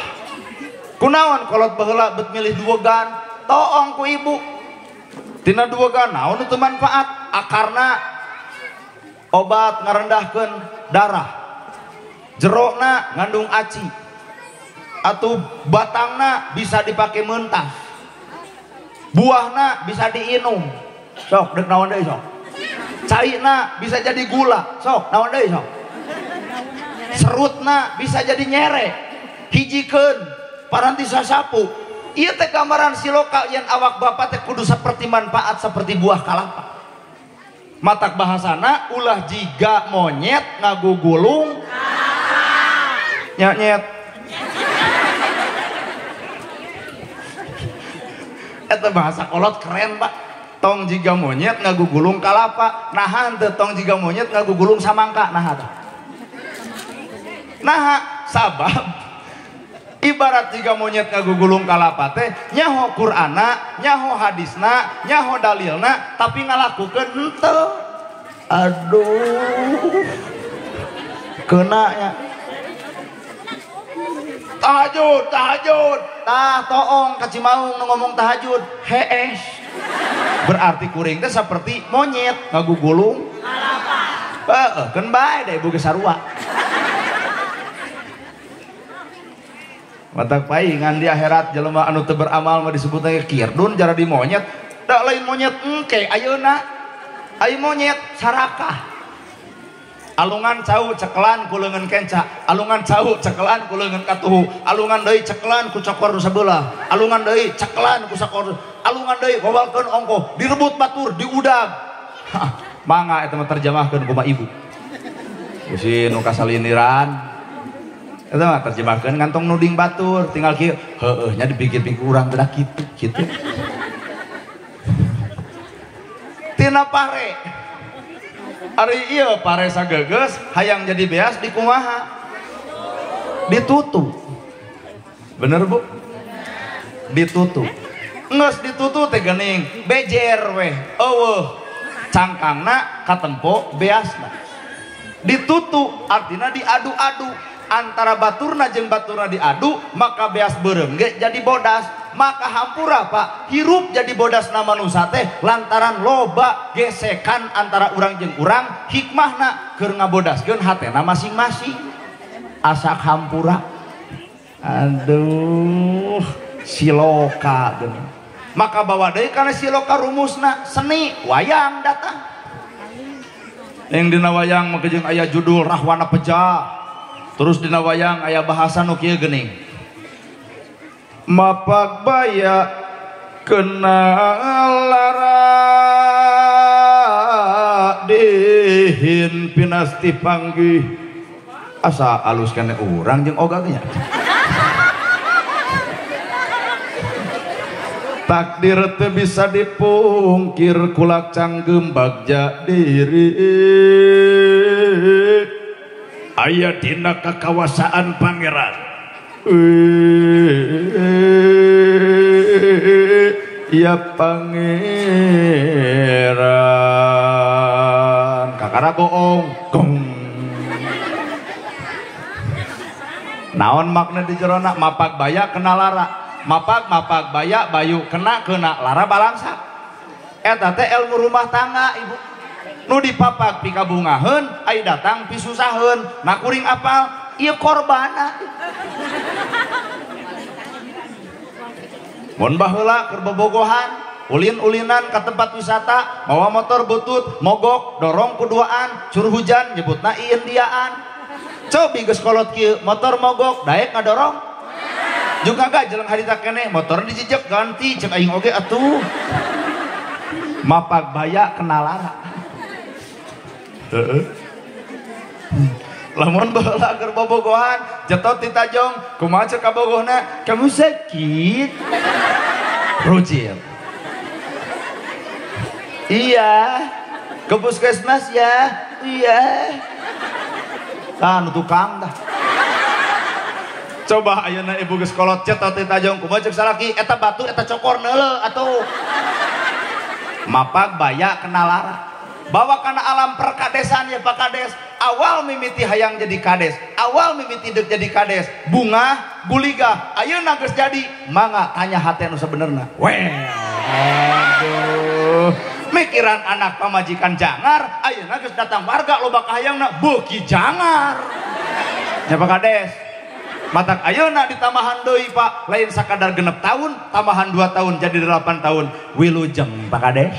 Kunaon kolot baheula bet milih duegan, toong ku ibu. Tina duegan naon teu manfaat? Akarna obat ngarendahkeun darah. Jerokna ngandung aci. Atau batangna bisa dipake mentah. Buahna bisa diinum. Sok deuk naon deui sok. Caina bisa jadi gula. Sok naon deui sok. Serutna bisa jadi nyere. Hijikeun paranti sasapu. Ieu teh gambaran siloka yen awak bapak teh kudu seperti manfaat seperti buah kalapa. Matak bahasana ulah jiga monyet ngagugulung nyet. Eta bahasa kolot keren pak. Tong jiga monyet ngagugulung kalapa. Naha henteu tong jiga monyet ngagugulung samangka. Naha tah. Naha sabab ibarat jiga monyet ngagugulung kalapa teh nyaho Qur'ana, nyaho hadisna, nyaho dalilna, tapi ngalakukeun henteu. Aduh. Kena nya. Tahajud, tahajud. Tah toong ka Cimaung nu ngomong tahajud, hees. Berarti kuring teh seperti monyet ngagugulung kalapa. Heeh, keun bae da ibu ge sarua. Matak paingan di akhirat jelema anu teu beramal mah disebutna kirdun jara di monyet. Da lain monyet engke ayeuna. Ai monyet sarakah. Alungan cau cekelan ku leungeun kenca, alungan cau cekelan ku leungeun katuhu, alungan deui cekelan ku cokor nu sabelah, alungan deui cekelan ku sakor, alungan deui wawalkeun ongkoh, direbut batur, diudag. Mangga eta mah terjemahkeun kumaha ibu. Bisi nu kasaliniran. Eta mah terjemahkeun ngantong nuding batur, tinggal kieu, heueuh nya dipikir-pikir urang teh kitu kitu. Tina pare. Ari ieu pare sagegeus hayang jadi beas di kumaha? Ditutu. Bener bu? Ditutu. Geus ditutu teh geuning bejer weh eueuh cangkangna katempo beasna. Ditutu artina diadu-adu antara baturna jeung baturna diadu maka beas beureum ge jadi bodas. Maka hampura pak, hirup jadi bodas na manusia teh lantaran loba gesekan antara urang jeung urang, hikmahna keur ngabodaskeun hatena masing-masing. Asak hampura. Aduh, siloka geuning. Maka bawa deui kana siloka rumusna seni wayang datang. Yang dina wayang mah jeung aya judul Rahwana Peja. Terus dina wayang aya bahasa nu kieu geuning. Mapak baya kena lara dihin pinasti panggih. Asa alus kene urang jeung ogah nya. Takdir teu bisa dipungkir kulak canggem bagja diri. Aya dina kakawasaan pangeran. Ya pangeran kakara goong gong. Naon makna di jerona mapak baya kena lara, mapak mapak baya bayu kena kena lara balangsa. Eta teh ilmu rumah tangga ibu. Nu dipapak pikabungaheun ai datang pisusaheun. Nah kuring apal ieu korbana. Mun baheula keur bobogohan, ulin-ulinan ka tempat wisata, mawa motor butut, mogok, dorong kuduaan, cur hujan nyebutna iindiaan. Cobi geus kolot kieu, motor mogok, daek ngadorong. Juga gak jeleng harita keneh, motor dijejek ganti cek aing oge atuh. Mapak baya kena lara. Heeh. Lamun baheula keur bobogohan, jetot ti tajong, kumaha cek kabogohna? Kamu sakit. Rujil. Iya. Ke puskesmas ya. Iya. Tah nu tukang tah. Coba ayeuna ibu geus kolot cetot ti tajong, kumaha cek salaki? Eta batu eta cokor neuleuh atuh. Mapak baya kena lara. Bawa kana alam perkadesan ya Pak Kades. Awal mimiti hayang jadi kades, awal mimiti deuk jadi kades, bunga guliga, ayeuna geus jadi, mangga tanya hate nu sabenerna. Weh, aduh, mikiran anak pamajikan jangar, ayeuna geus datang warga loba kahayangna, beuki jangar. Nya Pak Kades, matak ayeuna ditambahan deui Pak, lain sakadar 6 tahun, tambahan 2 tahun jadi 8 tahun, wilujeng Pak Kades.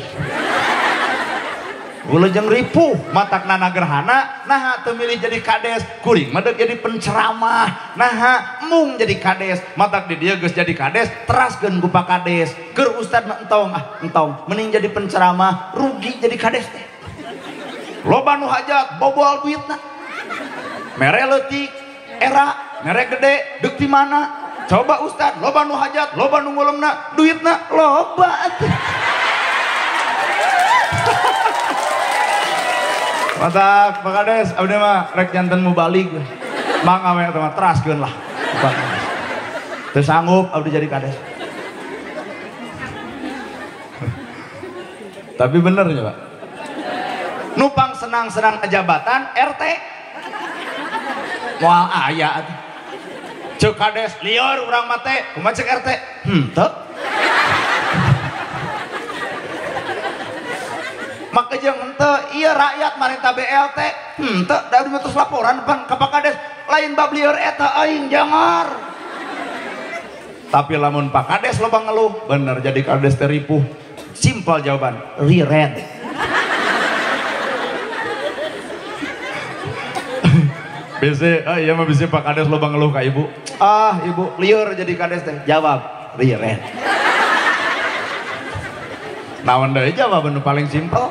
Wilujeng ripuh matak nana gerhana, naha teu milih jadi kades, kuring mah deuk jadi penceramah, naha mung jadi kades, matak di dieu geus jadi kades, teraskeun ku Pak Kades, keur ustad mah entong, ah entong, mending jadi penceramah, rugi jadi kades teh. Loba nu hajat bobol duitna. Mere leutik, era, mere gede, deuk ti mana? Coba ustad loba nu hajat, loba nu ngulemna, duitna loba atuh. Matak Pak Kades, abdi mah rek janten mubalik. Mang awe eta mah teraskeun lah. Teu sanggup abdi jadi kades. Tapi bener ya Pak. Nupang senang-senang jabatan RT. Moal aya atuh. Ceuk kades lieur urang mah teh, kumaha ceuk RT? Henteu. Maka jeung henteu, ieu rakyat marintah BLT. Henteu, da abdi mah terus laporan pan ka Pak Kades, lain bab lieur eta aing jangar. Tapi lamun Pak Kades loba ngeluh, bener jadi kades teh ripuh. Simpel jawaban, riren. Bisi, oh iya mah bisi Pak Kades loba ngeluh ka ibu. Ah, ibu lieur jadi kades teh. Jawab, riren. Naon deui jawaban nu paling simpel.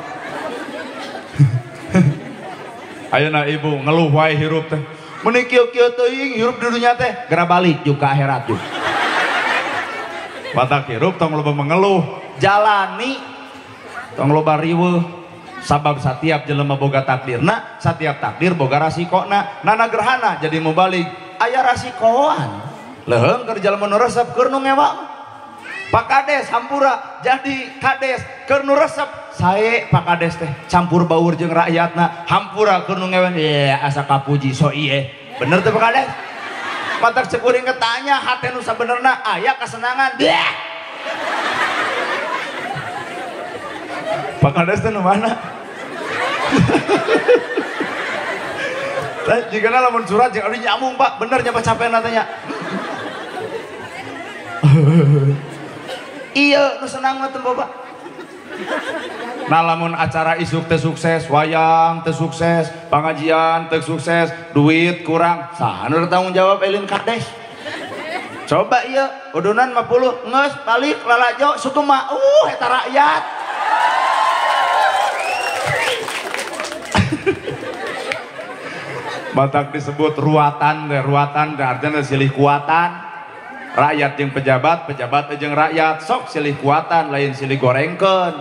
Ayeuna ibu ngeluh wae hirup teh. Meuni kieu-kieu teuing hirup di dunya teh, geura balik jeung ka akhirat jeung. Batak hirup tong loba mengeluh, jalani tong loba riweuh. Sabab setiap jelema boga takdirna, setiap takdir boga rasikona. Nana gerhana jadi mubalik, aya rasikoan. Leuheung keur jelema nu resep keur nu ngewa. Pak Kades hampura jadi kades keur nu resep sae Pak Kades teh campur baur jeung rakyatna, hampura keur nu ngewa ye asa kapuji so ieu. Bener teh Pak Kades? Matak cek kuring ketanya hate nu sabenerna aya kasenangan. Bleh. Pak Kades teh nu mana? Tah jigana lamun surat jeung aduh nyambung Pak, bener nya capek tanya. Iya, nu senang mah teu Bapak. Nah lamun acara isuk teh sukses, wayang teh sukses, pengajian teh sukses, duit kurang, saha nu tanggung jawab elin kades? Coba ieu, udunan 50 geus balik lalajo sukuma, eta rakyat. Batak disebut ruatan teh, ruatan teh artinya silih kuatan. Rakyat jeung pejabat, pejabat jeung rakyat, sok silih kuatan lain silih gorengkeun.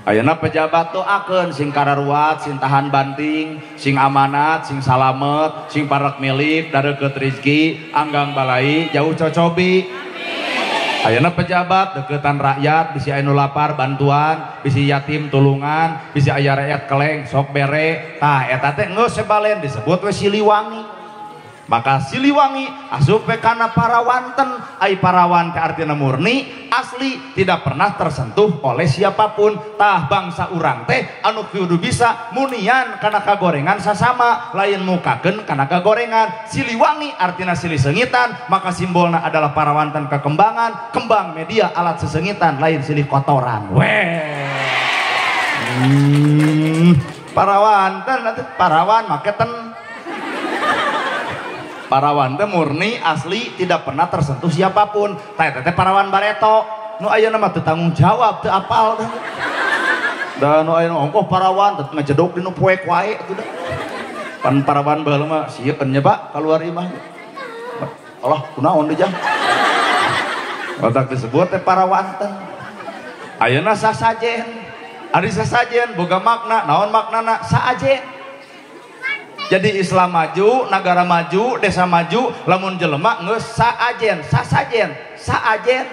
Ayeuna pejabat doakeun sing kararuat, sing tahan banting, sing amanat, sing salamet, sing parek milik, dareukeut rezeki, anggang balai, jauh cocobi. Ayeuna pejabat deketan rakyat, bisi aya nu lapar bantuan, bisi yatim tulungan, bisi aya rakyat keleng sok bere. Tah eta teh geus sebalen disebut we Siliwangi. Maka Siliwangi asup we kana parawanten, ai parawan teh artina murni, asli, tidak pernah tersentuh oleh siapapun. Tah bangsa urang teh anu kudu bisa munian kana kagorengan sasama, lain mukakeun kana kagorengan. Siliwangi artina silih seungitan, maka simbolna adalah parawanten kekembangan, kembang media alat sesengitan, lain silih kotoran. Weh. Parawanten atuh parawan make ten. Parawan teh murni asli tidak pernah tersentuh siapapun. Tah eta teh parawan bareto. Nu ayeuna mah teu tanggung jawab, teu apal teh. Da nu ayeuna ongkoh parawan teh ngajedog dinu poek wae atuh da. Pan parawan baheula mah sieun nya Pak kaluar imah. Allah kunaon deui jang. Otak disebut teh parawan teh. Ayeuna sasajen. Ari sasajen boga makna, naon maknana? Saajen. Jadi Islam maju, negara maju, desa maju, lamun jelema geus saajen, sasajen, saajen.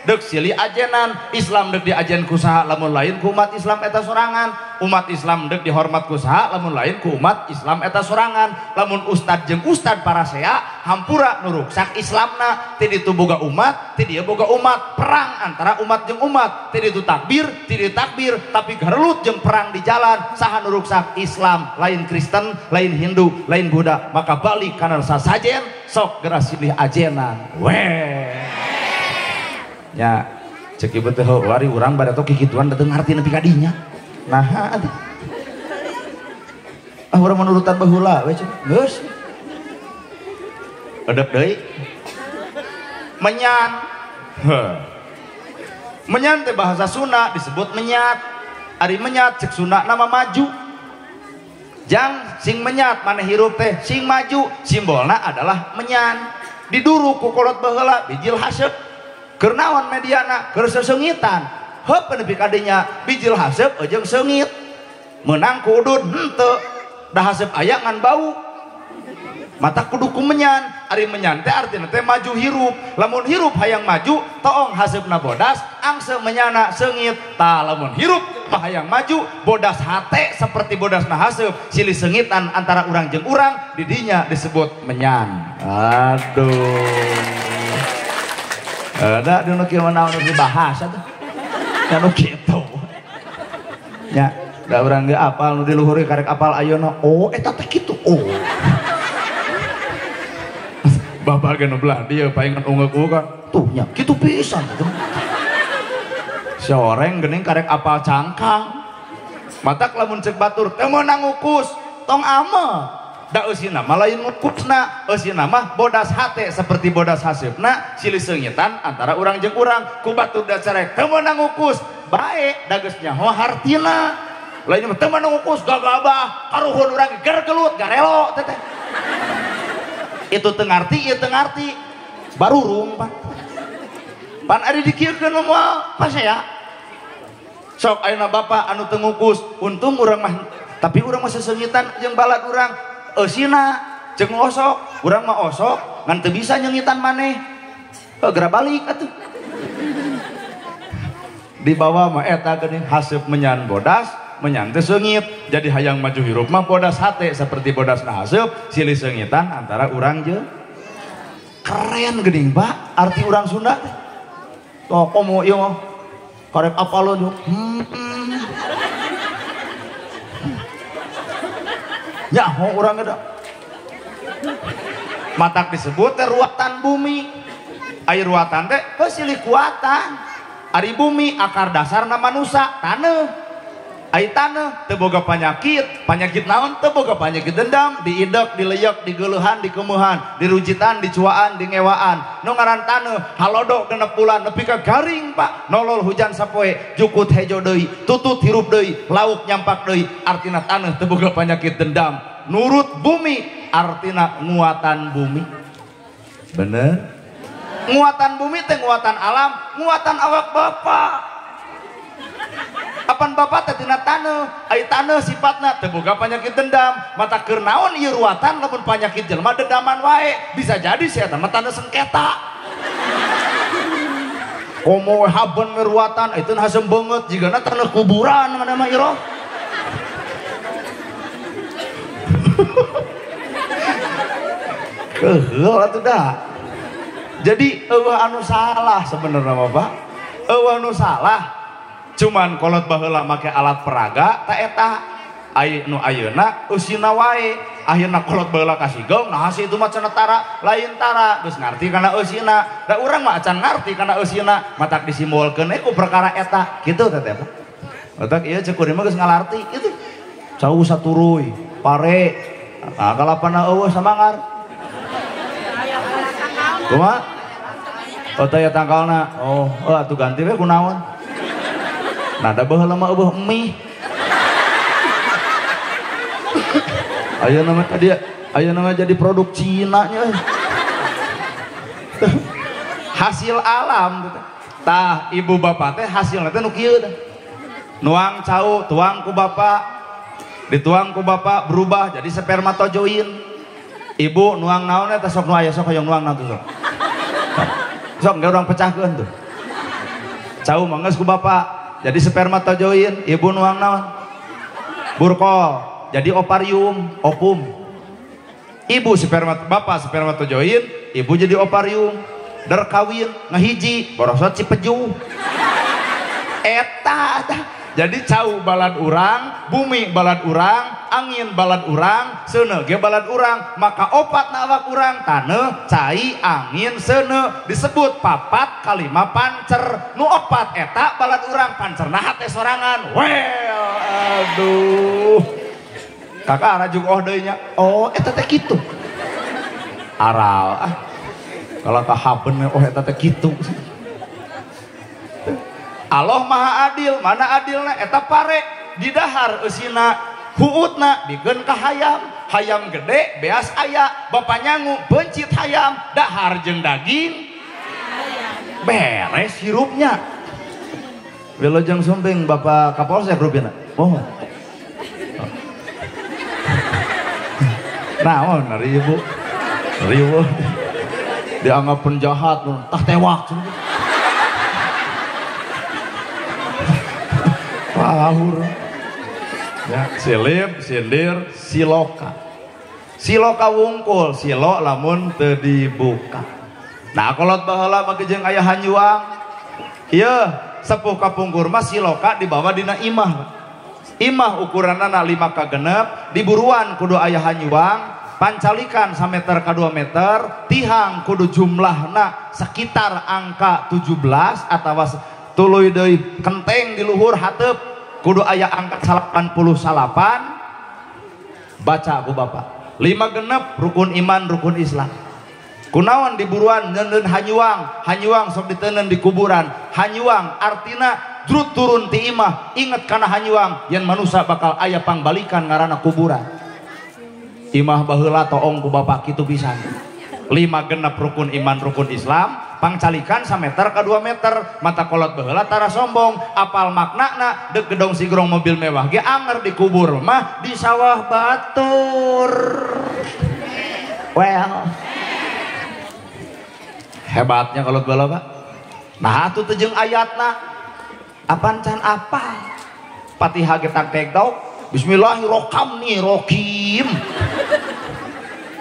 Deuk silih ajenan, Islam deuk diajen ku saha lamun lain ku umat Islam eta sorangan. Umat Islam deuk dihormat ku saha lamun lain ku umat Islam eta sorangan. Lamun ustad jeung ustad parasea hampura nu ruksak Islamna, ti ditu boga umat, ti dieu boga umat, perang antara umat jeung umat, ti ditu takbir, ti dieu takbir, tapi garelut jeung perang di jalan, saha nu ruksak Islam, lain Kristen, lain Hindu, lain Buddha, maka balik kana sasajen, sok geura silih ajenan. Weh. Ya, cek ibu teh wari urang bade tok kikituan teu ngarti nepi ka dinya. Naha atuh. Ah urang menurutan baheula we cenah. Geus. Edep deui. Menyan. Heh. Menyan teh bahasa Sunda disebut menyat. Ari menyat cek Sunda nama maju. Jang sing menyat maneh hirup teh sing maju, simbolna adalah menyan. Diduru ku kolot baheula bijil haseup. Keur naon mediana? Keur sesengitan. Heup nepi ka dinya bijil haseup jeung seungit. Meunang ku udud henteu. Da haseup aya ngan bau. Mata kudu ku menyan, ari menyan teh artina teh maju hirup. Lamun hirup hayang maju, toong haseupna bodas, angse menyana seungit. Tah lamun hirup hayang maju, bodas hate seperti bodasna haseup, silih seungitan antara urang jeung urang, di dinya disebut menyan. Aduh. Ada di nu kieu mah naon nu dibahas atuh. Nya nu kitu. Nya, da urang ge apal nu di luhur karek apal ayeuna. Oh, eta teh kitu. Oh. Bapak ge nu belah dieu paingan ungeuk kan. Tuh nya kitu pisan tuh. Soreng geuning karek apal cangkang. Matak lamun ceuk batur teu meunang ngukus, tong ame. Da eusina mah lain ngukusna, eusina mah bodas hate seperti bodas haseupna, silih seungitan antara urang jeung urang. Ku batur da carek teu meunang ngukus, bae da geus nyaho hartina. Lain mah teu meunang ngukus gagabah, karuhun urang gergelut garelo teh. Itu teu ngarti, ieu teu ngarti. Barurung pan. Pan ari dikieukeun mah moal pasea. Sok ayeuna bapak anu teu ngukus, untung urang mah tapi urang mah sesengitan jeung balad urang eusina jeung osok, urang mah osok ngan teu bisa nyengitan maneh. Heuh geura balik atuh. Dibawa mah eta geuning haseup menyan bodas, menyan teh seungit. Jadi hayang maju hirup mah bodas hate seperti bodasna haseup, silih seungitan antara urang jeung. Keren geuning Pak, arti urang Sunda teh. Tuh komo ieu mah karek apal lo. Nyaho urang eta. Matak disebut teh ruatan bumi. Ari ruatan teh heuh silih kuatan. Ari bumi akar dasarna manusa taneuh. Ai taneuh teu boga panyakit, panyakit naon teu boga panyakit dendam, diidek, dileyek, digeuleuhan, dikemeuhan, dirujitan, dicuaan, dingewaan. Nu ngaran taneuh halodok 6 bulan nepi ka garing Pak, nolol hujan sapoe, jukut hejo deui, tutut hirup deui, lauk nyampak deui. Artina taneuh teu boga panyakit dendam. Nurut bumi artina nguatan bumi. Bener? Nguatan bumi teh nguatan alam, nguatan awak bapak. Apan bapak teh tina taneuh, ai taneuh sifatna teu boga panyakit dendam, mata keur naon ieu ruatan lamun panyakit jelema dendaman wae, bisa jadi si eta mah taneuh sengketa. Komo we haben we ruatan, itu hasem beungeut jigana taneuh kuburan mana mah iroh. Keheul atuh dah. Jadi eueuh anu salah sebenarnya mah Pak. Eueuh anu salah. Cuman kolot baheula make alat peraga ta eta ai nu ayeuna eusina wae akhirna kolot baheula kasigong nah si itu mah cenah tara lain tara geus ngarti kana eusina da urang mah acan ngarti kana eusina matak disimbolkeun ku perkara eta kitu teh teh Pak. Matak ieu ceuk kuring mah geus ngalarti kitu cau saturuy pare nah kalapana eueuh samangar kumaha oh teh tangkalna oh atuh ganti we kunaon. Nah, da baheula mah eueuh mie. Ayeuna mah tadi ayeuna mah jadi produk Cina nya. Hasil alam tah ibu bapak teh hasilna teh nu kieu teh. Nuang cau, tuang ku bapak. Dituang ku bapak berubah jadi spermatozoin. Ibu nuang naon eta sok nu aya sok hoyong nuang naon tuh sok. Sok engke urang pecahkeun tuh. Cau mah geus ku bapak. Jadi spermatozoin, ibu nuang naon? Burkol, jadi ovarium, opum. Ibu spermat, bapak spermatozoin, ibu jadi ovarium. Der kawin, ngahiji, borosot cipeju. Eta, jadi cau balad urang, bumi balad urang, angin balad urang, seuneu ge balad urang, maka opat na awak urang, taneuh, cai, angin, seuneu disebut papat kalima pancer. Nu opat eta balad urang, pancerna hate sorangan. Well, aduh. Kakak arajuk oh deui nya. Oh, eta teh kitu. Aral ah. Kalau kahaben oh eta teh kitu. Allah maha adil, mana adilna eta pare didahar eusina Huutna bikeun ka hayam, hayam gede beas aya, bapak nyangu bencit hayam, dahar jeung daging. Beres hirupnya. Wilujeng sumping Bapak Kapolsek rupina. Oh. Naon ribu. Ribu. Dianggap penjahat, tah tewak. Pahur. Ya, silip, sindir, siloka. Siloka wungkul, silo lamun teu dibuka. Nah, kolot baheula mah jeung aya hanyuang. Ieu sepuh kapungkur mah siloka dibawa dina imah. Imah ukuranna 5 ka 6, diburuan kudu aya hanyuang. Pancalikan 1 meter ke 2 meter, tihang kudu jumlahna sekitar angka 17 atau tuluy deui kenteng di luhur hateup kudu aya angka 89. Baca ku bapak 5 genep rukun iman rukun Islam. Kunaon diburuan nyeundeun hanyuang, hanyuang sok diteundeun di kuburan. Hanyuang artina jrut turun ti imah, inget kana hanyuang yen manusa bakal aya pangbalikan ngaranna kuburan. Imah baheula toong ku bapak kitu pisan. 5 genep rukun iman rukun Islam, pangcalikan 1 meter ke 2 meter, mata kolot baheula tara sombong, apal maknana dek gedong sigrong mobil mewah ge anger dikubur mah di sawah batur. Well. Hebatnya kolot baheula Pak. Nah atuh teu jeung ayatna. Apan can apal. Fatihah ge tak tekdok. Bismillahirrahmanirrahim.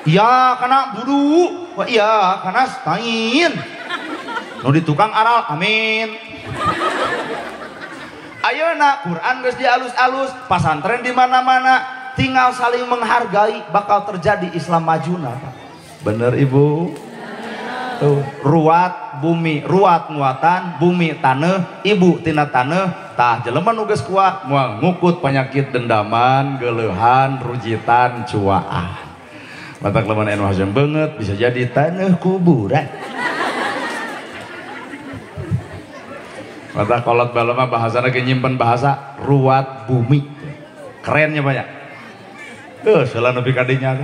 Ya kana budu, wah iya kana stain. Nu di tukang aral, amin. Ayeuna Quran geus dialus-alus, pasantren di mana-mana, tinggal saling menghargai bakal terjadi Islam majuna. Bener Ibu? Tuh, ruat bumi, ruat nguatan, bumi taneuh, ibu tina taneuh, tah jelema nu geus kuat moal ngukut penyakit dendaman, geuleuhan, rujitan, cuaah. Matak lamun anu hayang beungeut bisa jadi taneuh kuburan. Matak kolot baheula mah bahasana ge nyimpen bahasa ruat bumi. Kerennya banyak. Tuh, salah nepi ka dinya.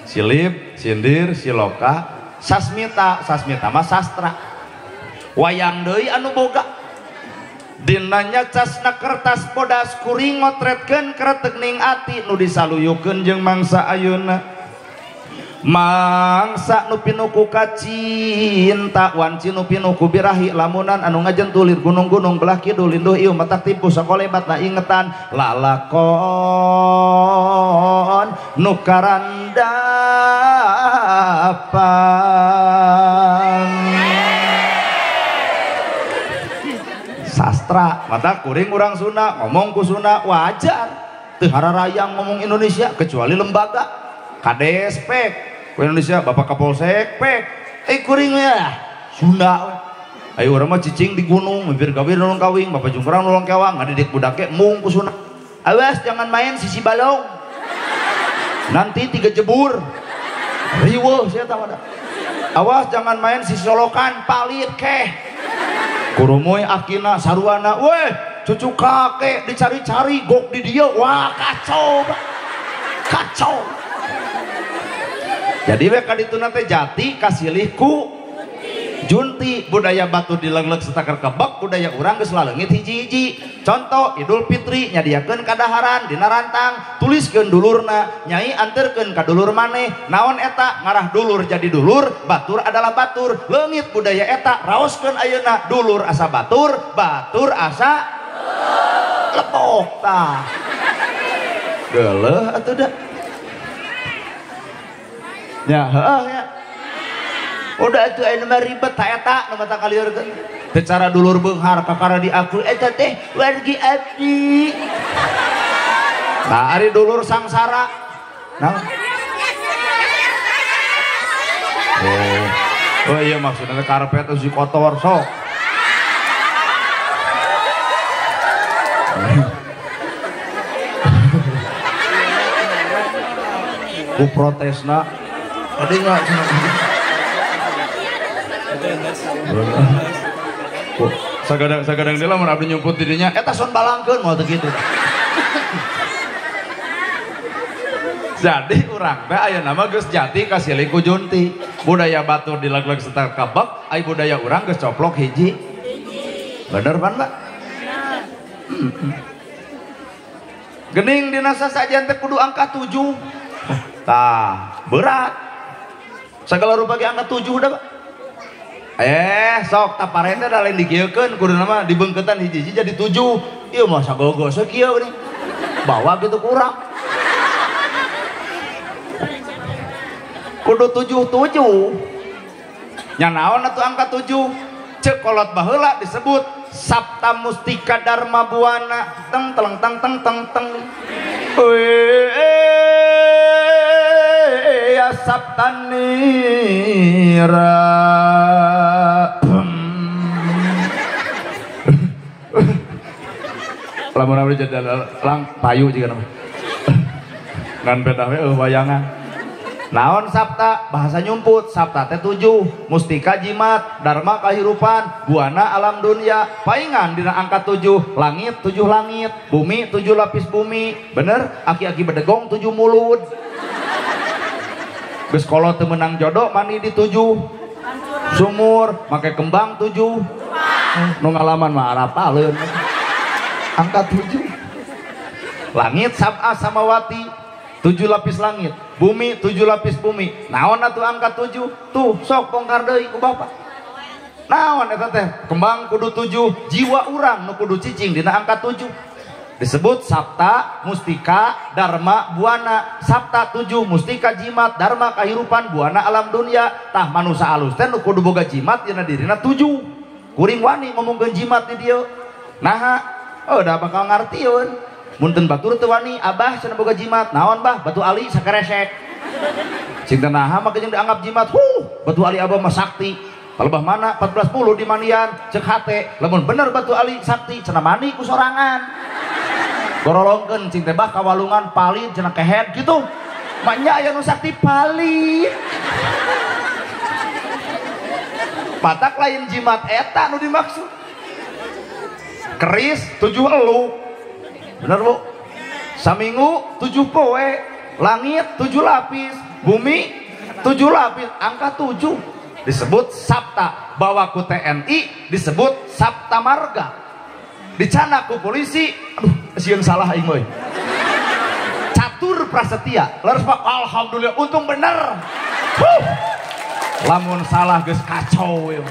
Silip, sindir, siloka, sasmita, sasmita mah sastra. Wayang deui anu boga. Dinanya casna kertas bodas kuring ngotretkeun kretek ning ati nu disaluyukeun jeung mangsa ayeuna. Mangsa nu pinuku kacinta wanci nu pinuku birahi lamunan anu ngajentulir gunung-gunung belah kidul linduh ieu matak tipu sakolebat na ingetan lalakon nu karandapan. Sastra mata kuring urang Sunda ngomong ku Sunda wajar teu hararayang ngomong Indonesia kecuali lembaga Kades pek ku Indonesia Bapak Kapolsek pek kuring ya Sunda ayo urang mah cicing di gunung mimpir gawir nolong kawing Bapak jungkrang nolong kewang ngadidik budake mung ku Sunda awas jangan main sisi balong nanti 3 jebur riweuh sia tah. Awas jangan main sisi solokan palit keh kurumuy akina saruana weh cucu kakek dicari-cari gok di dia wah kacau kacau. Jadi we kadituna teh jati kasilih ku junti budaya batu dilenglek setakar kebek budaya urang geus laleungit hiji-hiji. Contoh Idul Fitri nyadiakeun kadaharan dina rantang tuliskeun dulurna nyai anterkeun ka dulur maneh naon eta ngarah dulur jadi dulur batur adalah batur leungit budaya eta raoskeun ayeuna dulur asa batur batur asa lepok tah geuleuh atuh da ya heeh ya. Udah itu anu mah ribet ta eta nu mata kaliurkeun. Secara dulur beunghar kakara diaku eta teh wargi abdi. Nah ari dulur sangsara. Nah. Oh, oh iya maksudnya karpet si kotor sok. Ku protesna tadi nggak sagadang dia lamun abdi nyumput didinya eta son balangkeun moal teu kitu. Jadi urang teh ayeuna mah geus jati ka silih ku junti. Budaya batur dileg-leg satakabek, ai budaya urang geus coplok hiji. Bener pan, Pak? Gening dina sasajen teh kudu angka 7. Tah, berat. Segala rupa ge angka 7 udah, Pak. Sok taparen teh da lain dikieukeun kuduna mah dibeungkeutan hiji-hiji jadi 7. Ieu mah sagogo sakieu geuning. Bawa gitu kurang. Kudu 7 7. Nya naon atuh angka 7? Ceuk kolot baheula disebut Sapta Mustika Dharma Buana. Teng teleng teng teng teng teng. Ya Sapta Nira. Lamun abdi jadi lang payu jiga nama. Ngan pedah we wayangan. Naon Sapta? Bahasa nyumput. Sapta teh 7, mustika jimat, dharma kahirupan, buana alam dunia. Paingan dina angka 7, langit 7 langit, bumi 7 lapis bumi. Bener? Aki-aki bedegong 7 mulut. Geus kolot teu meunang jodoh mani di 7 sumur, make kembang 7. Nu ngalaman mah arapaleun. Angka 7. Langit sab'a samawati, 7 lapis langit, bumi 7 lapis bumi. Naon atuh angka 7? Tuh sok bongkar deui ku bapak. Naon eta teh? Kembang kudu 7, jiwa urang nu kudu cicing dina angka 7. Disebut Sapta Mustika Dharma Buana. Sapta 7, mustika jimat, dharma kahirupan, buana alam dunia. Tah manusa alus teh nu kudu boga jimat dina dirina 7. Kuring wani ngomongkeun jimat di dieu. Naha? Oh, da bakal ngartieun. Munten batur teu wani, abah cenah boga jimat. Naon bah? Batu ali sakeresek. Cing teh naha make jeung dianggap jimat. Huh, batu ali abah mah sakti. Palebah mana 14.0 di manian ceuk hate. Lamun bener batu ali sakti cenah mani ku sorangan. Gorolongkeun cing teh bah ka walungan palid cenah kehed gitu. Maknya aya nu sakti palid. Patak lain jimat eta nu dimaksud. Keris 7 elu. Bener bu? Saminggu 7 poe, langit 7 lapis, bumi 7 lapis, angka 7 disebut Sapta. Bawa ku TNI disebut Sapta Marga. Dicanak ku polisi, aduh sieun salah aing euy. Catur Prasetya. Leres Pak, alhamdulillah untung bener. Huh. Lamun salah geus kacau euy.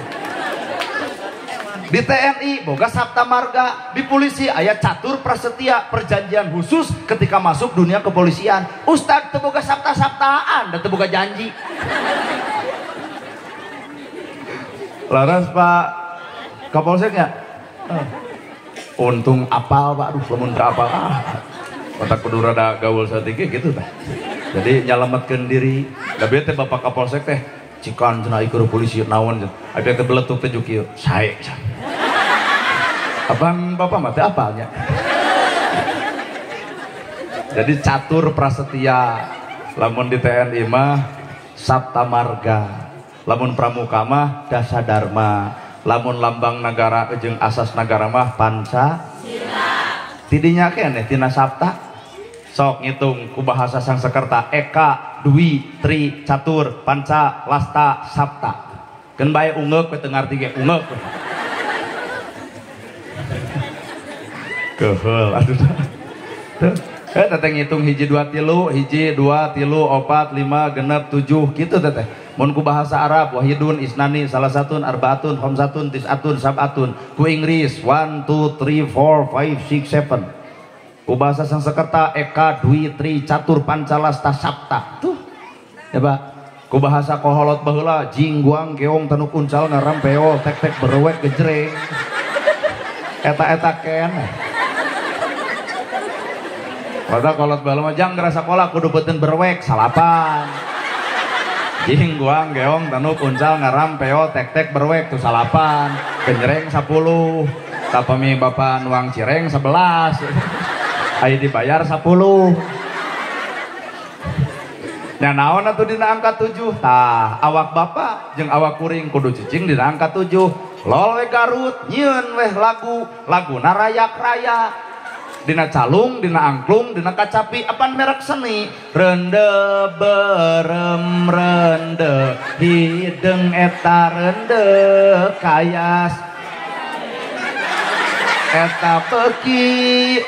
Di TNI boga Sapta Marga, di polisi aya Catur Prasetya, perjanjian khusus ketika masuk dunia kepolisian. Ustad teu boga sapta-saptaan dan teu boga janji. Laras Pak Kapolseknya. Untung apal Pak, aduh lamun teu apal ah. Otak kudu rada gaul saeutik gitu tah. Jadi nyalametkeun diri. Da bieu teh Bapak Kapolsek teh cikan cenah ieu polisi naon cenah. Abi teh beletuk teh kieu. Sae. Abang bapak mah teh apalnya. Jadi Catur Prasetya, lamun di TNI mah Sapta Marga, lamun pramuka mah Dasa Dharma, lamun lambang negara jeung asas negara mah Pancasila. Tidinya keneh tina Sapta. Sok ngitung ku bahasa Sangsekerta Eka, Dwi, Tri, Catur, Panca, Lasta, Sapta. Keun bae ungeuk we teu ngarti ge ungeuk. Keheul atuh. Tuh, teteh ngitung 1 2 3, 1 2 3 4 5 6 7 gitu teteh. Mun ku bahasa Arab wahidun isnani salasatun arbaatun khamsatun tisatun sab'atun. Ku Inggris 1 2 3 4 5 6 7. Ku bahasa Sangsekerta Eka Dwi Tri Catur Pancalasta Sapta. Tuh. Ya Pak. Ku bahasa koholot baheula jing guang keong tanuk uncal ngaram peol tek tek berwek gejreng. Eta-eta keneh. Kata kolot baheula mah jang geura sakola kudu beuteun berwek salapan. Jing guang geong tanuk uncal ngaram peol tek tek berwek tuh salapan. Genjreng 10. Tapami bapak nuang cireng 11. Ayo dibayar 10. Nya naon atuh dina angka 7? Tah, awak bapak jeung awak kuring kudu cicing dina angka 7. Lol we Garut nyieun weh lagu, laguna rayak-rayak. Dina calung, dina angklung, dina kacapi, apan merek seni. Rende berem rende hideng eta rende kayas eta beki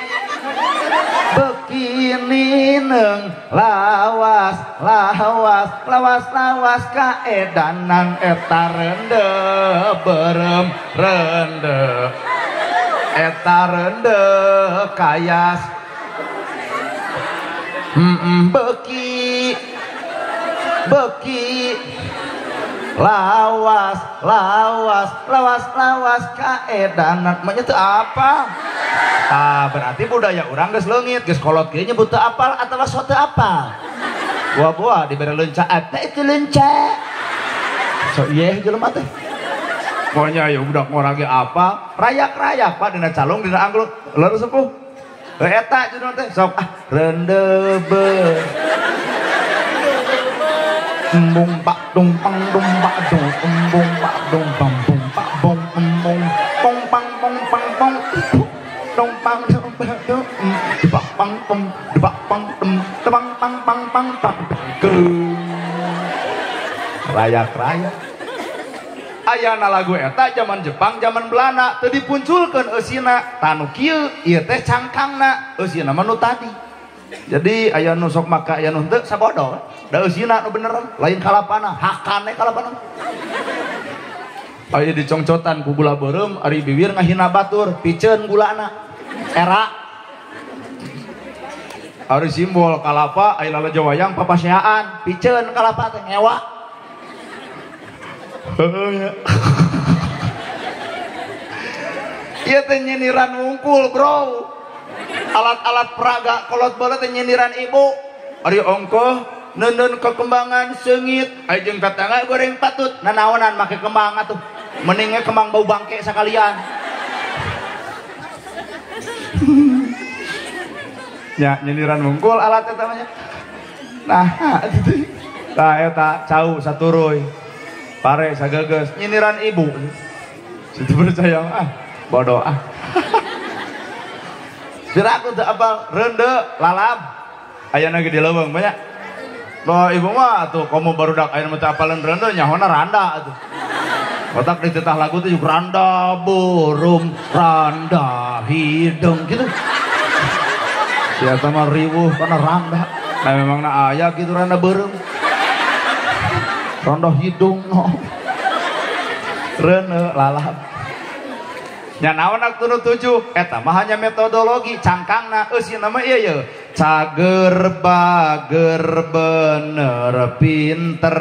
beki nineng lawas lawas lawas lawas kaedanan eta rende berem rende eta rende kayas beki beki lawas lawas lawas lawas kaedanan. Maknya itu apa? Ah, berarti budaya urang geus leungit, geus kolot kieu nyebut teu apal atawa sok teu apal. Buah-buah dibere leunca, eta itu leunca. So ieu jelema teh. Pokoknya ya budak ngorage apa, rayak-rayak pak dina calung dina angklung, leres sepuh. Eta judulna teh sok ah rende be. Embung pak dung pang dung pak dung embung pak dung pang bung pak bong embung pong pang pong pang pong dong pang dong pak dong debak pang pong debak pang tem tebang pang pang pang pang ke rayak-rayak. Ayana lagu eta zaman Jepang, zaman Belanda teu dipunculkeun eusina tanu kieu ieu teh cangkangna eusina mah nu tadi. Jadi aya nu sok maka aya nu henteu sabodo da eusina nu bener lain kalapana hakane kalapana. Aya dicongcotan ku gula beureum ari biwir ngahina batur piceun gulana era. Ari simbol kalapa aya lalajo wayang papaseaan piceun kalapa teh ngewa. Ieu teh nyiniran wungkul bro. Alat-alat peraga kolot baheula teh nyiniran ibu. Ari ongkoh neundeun kekembangan seungit, aya jeung tetangga goreng patut nanaonan make kembang atuh. Mending ge kembang bau bangke sakalian. Ya nyiniran wungkul alat eta mah nya. Nah, tah eta cau saturuy. Pare sageges nyiniran ibu. Situ percaya ah, bodoh ah. Piraku teu apal rende lalab. Ayana ge di leuweung banyak. Loh ibu mah atuh komo barudak aya nu teu apaleun rende nyahona randa atuh. Otak ditetah lagu teh juga randa burung, randa hidung gitu. Siapa mah riweuh kana randa. Nah memangna aya kitu randa beureum. Randa hidung no. Rene lalab. Nya naon aktu nu 7 eta mah hanya metodologi cangkangna eusina mah ieu ye. Cager bager bener pinter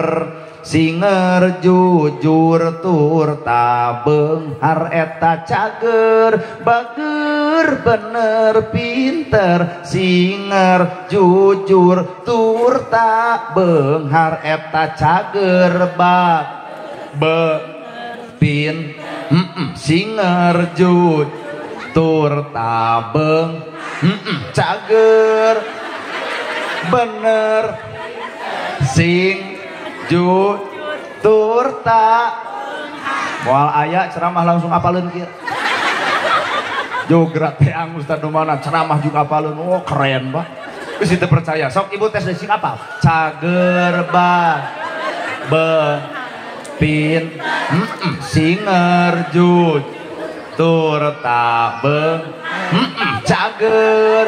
singer jujur tur tabeunghar eta cager bager bener pinter singer jujur tur tabeunghar eta cager bag be pin singer jujur tabeung cager bener sing ju turta moal aya ceramah langsung apaleun kieu jograt teang ustad nu mana ceramah juga apaleun oh keren bah geus teu percaya sok ibu tes sing apal cager ba be pin singer ju turta be cager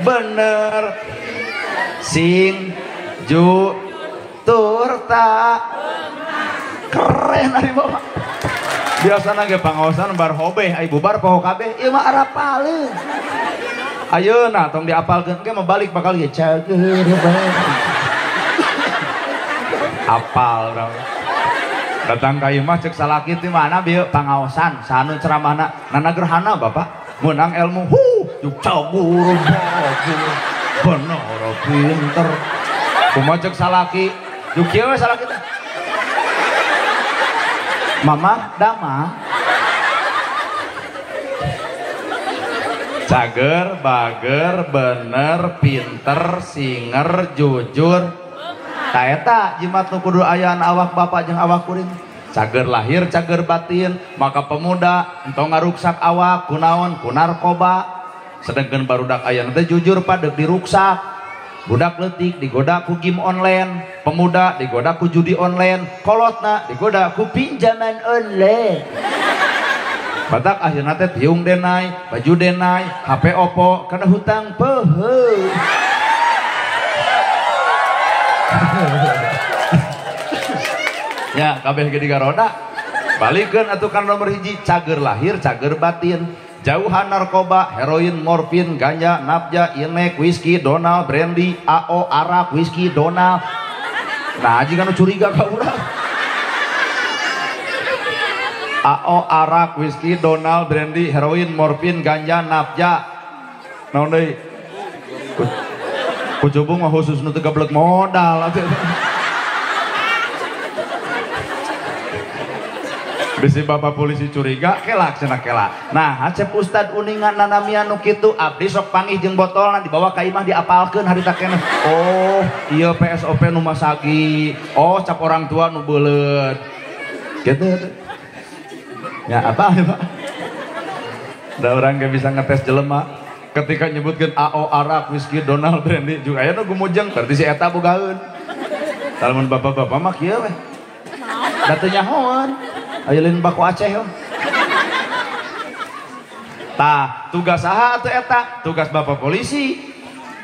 bener sing ju turta keren ari bapak biasana ge pangaosan bar hobeh ai bubar poho kabeh ieu mah arapaleun ayeuna tong diapalkeun ge mah balik bakal ge cager apal datang ka imah cek salaki ti mana bieu pangaosan sanu ceramahna nana gerhana bapak meunang ilmu hu juk cagur bagur bener pinter kumaha cek salaki juk kieu we salaki teh mama dama cager bager bener pinter singer jujur ta eta jimat nu kudu ayaan awak bapak jeung awak kuring cager lahir cager batin maka pemuda entong ngaruksak awak kunaon ku narkoba Sedangkan barudak ayeuna teh jujur Pak deuk diruksak. Budak leutik digoda ku game online, pemuda digoda ku judi online, kolotna digoda ku pinjaman online. Batak akhirna teh tiung denai, baju denai, HP Oppo, kana hutang peuheuh. Ya, kabeh ge digaroda. Balikeun atuh kan nomor hiji, cager lahir, cager batin. Jauhan narkoba, heroin, morfin, ganja, napja, inek, whisky, Donald, brandy, AO, arak, whisky, Donald. Nah, jika nu curiga ka urang. AO, arak, whisky, Donald, brandy, heroin, morfin, ganja, napja. Naon deui? Kujubung mah khusus nu teu gablek modal atuh. Bisi bapak polisi curiga, kelak cenah kelak. Nah, acep ustad uningan nanamian nu kitu, abdi sok pangih jeung botolna dibawa ka imah diapalkeun harita keneh. Oh, ieu PSOP nu masagi. Oh, cap orang tua nu beuleut. Gitu. Ya apa ya, Pak? Da urang ge bisa ngetes jelema ketika nyebutkeun AO arak, whisky, Donald, brandy juga aya nu gumujeng, berarti si eta bogaeun. Lamun bapak-bapak mah kieu we. Da teu nyahoan. Ayo lain bako Aceh yo. Tah, tugas saha atuh eta? Tugas bapak polisi.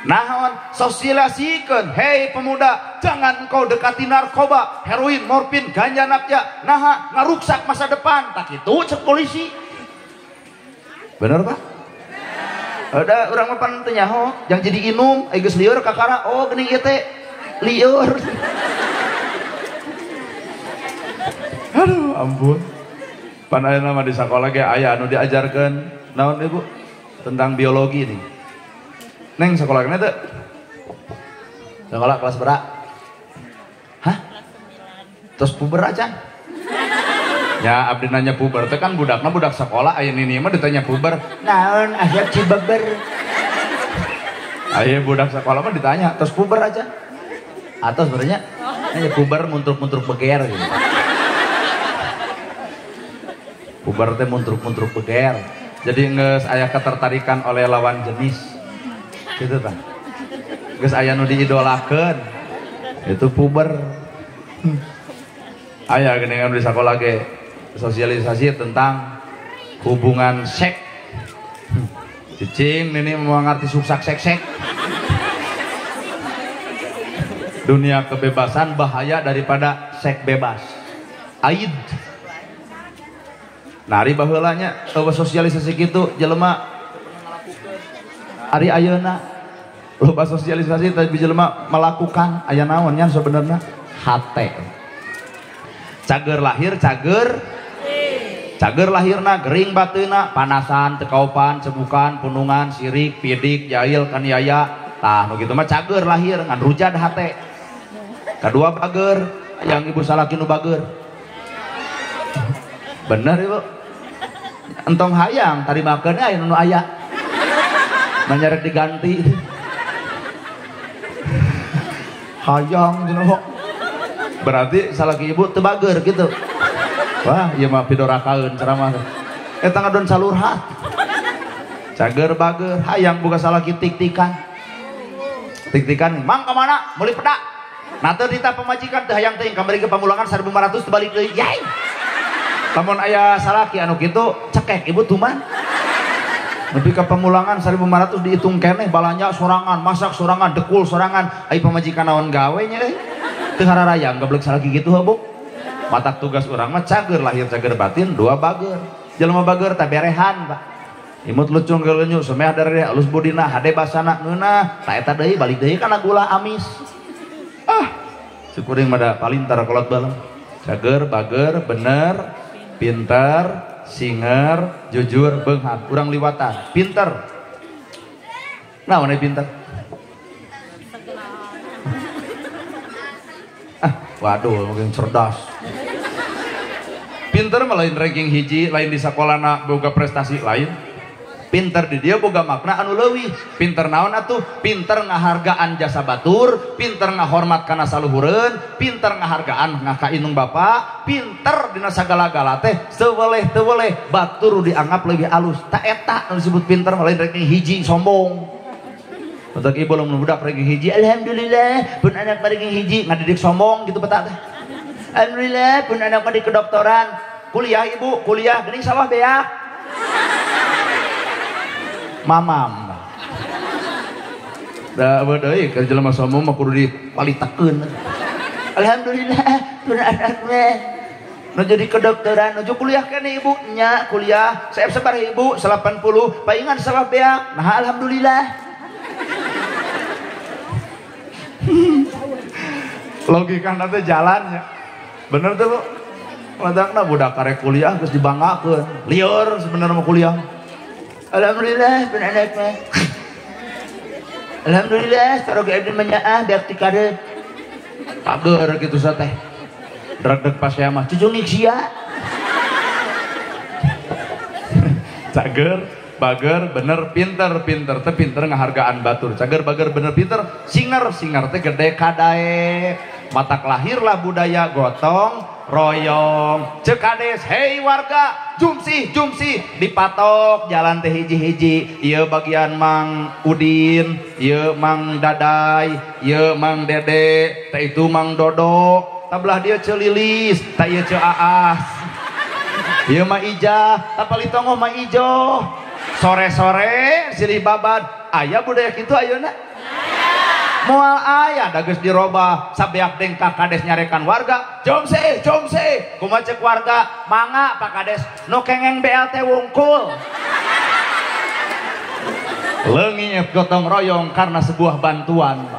Naon? Sosialisasikeun, hei pemuda, jangan engkau dekati narkoba, heroin, morfin, ganja, napja. Naha ngaruksak masa depan. Tak kitu cek polisi. Bener Pak? Ada urang mah pan teu nyaho, jang jadi inum, ai geus lieur kakara, oh geuning ieu teh lieur. Aduh, ampun. Pan ayeuna mah di sakola ge aya anu diajarkeun naon Ibu tentang biologi nih. Neng sekolah kene teu? Sekolah kelas berapa? Hah? Terus puber aja. Ya abdi nanya puber teh kan budakna budak sekolah aya nini mah ditanya puber. Naon asup Cibeber. Aya budak sekolah mah ditanya terus puber aja. Atau sebenarnya nanya puber muntruk-muntruk beger gitu. Puber teh muntruk-muntruk beger. Jadi geus aya ketertarikan oleh lawan jenis. Gitu tah. Geus aya nu diidolakeun. Itu puber. Aya geuningan di sakola ge sosialisasi tentang hubungan seks. Cicing nini mau ngerti suksak sek-sek. Dunia kebebasan bahaya daripada seks bebas. Aid. Nari baheula nya sosialisasi kitu jelema ari ayeuna loba sosialisasi tapi jelema melakukan aya naon nya sebenarnya hate. Cager lahir cager cager lahirna gering bateuna panasan teu kaopan cebukan punungan sirik pidik jail kaniaya tah nu kitu mah cager lahir ngan rujad hate. Kadua bager yang ibu salaki nu bager. Bener ibu. Entong hayang tarimakeun aya nu aya. Nanya rek diganti. Hayang cenah. Berarti salaki ibu teu bager gitu. Wah, ieu mah pidorakaeun ceramah. Eta ngadon salurhat. Cager bager, hayang boga salaki tik-tikan. Tik-tikan, mang ka mana? Meuli peda. Nah teu ditah pamajikan teu hayang teuing kamari ke pamulangan 1500 teu balik deui. Yai. Lamun aya salaki anu kitu cekek ibu tuman. Nepi ka pamulangan 1500 dihitung keneh balanja sorangan, masak sorangan, dekul sorangan. Ai pamajikan naon gawe nya euy. Teu hararayang gablek salaki kitu heuh, Bu. Matak tugas urang mah cager lahir cager batin, dua bager. Jelema bager teh berehan, Pak. Imut lucung geuleunyu, semeh dareh alus budina, hade basana ngeunah. Ta eta deui balik deui kana gula amis. Ah, syukuring mah da palintar kolot balam. Cager, bager, bener, pinter, singer, jujur, beunghar. Urang liwatan, pinter. Naon pinter? Ah, waduh, mungkin cerdas. Pinter mah lain ranking hiji, lain di sakolana boga prestasi lain. Pinter di dia boga makna anu leuwih. Pinter naon atuh? Pinter ngahargaan jasa batur, pinter ngahormat kana saluhureun, pinter ngahargaan ka indung bapa, pinter dina sagala-gala teh seweleh teu weleh batur dianggap leuwih alus. Ta eta anu disebut pinter mah lain ranking hiji sombong. Untuk ibu lamun budak ranking hiji, alhamdulillah pun anak ranking hiji ngadidik sombong gitu peta teh. Alhamdulillah pun anak di kedokteran, kuliah ibu, kuliah geuning sawah beak. Mamam. Da deui keur jelema sombong mah kudu dipalitakeun. Alhamdulillah pun anak mah nu jadi kedokteran, nuju kuliah keneh ibu nya kuliah, saep sabar ibu 80, paingan sawah beak. Nah alhamdulillah. Logika nanti jalannya. Bener tuh Bu. Ladakna budak karek kuliah geus dibanggakeun. Lieur sebenarnya mah kuliah. Alhamdulillah pun anak mah. Alhamdulillah saroga abdi menyaah beak ti kareut. Pager kitu sateh. Dregdeg pas saya mah cucungik sia. Cager, bager, bener, pinter, pinter teh pinter ngahargaan batur. Cager, bager, bener, pinter, singer, singer teh gede kadaek. Matak lahirlah budaya gotong royong. Cek kades, hei warga, jumsih, jumsih, dipatok jalan teh hiji-hiji. Ieu bagian Mang Udin, ieu Mang Dadai, ieu Mang Dede, teh itu Mang Dodo, tabelah dia Celilis, tah ieu Ce Aas. Ieu mah Ijah, tapalitongoh mah Ijo. Sore-sore silih babad, aya budaya kitu ayeuna. Moal aya da geus dirobah sabeak deng ka kades nyarekan warga, jomse, jomse, kumaha ceuk warga, mangga Pak Kades, nu kengeng BLT wungkul. Leungit gotong royong karena sebuah bantuan.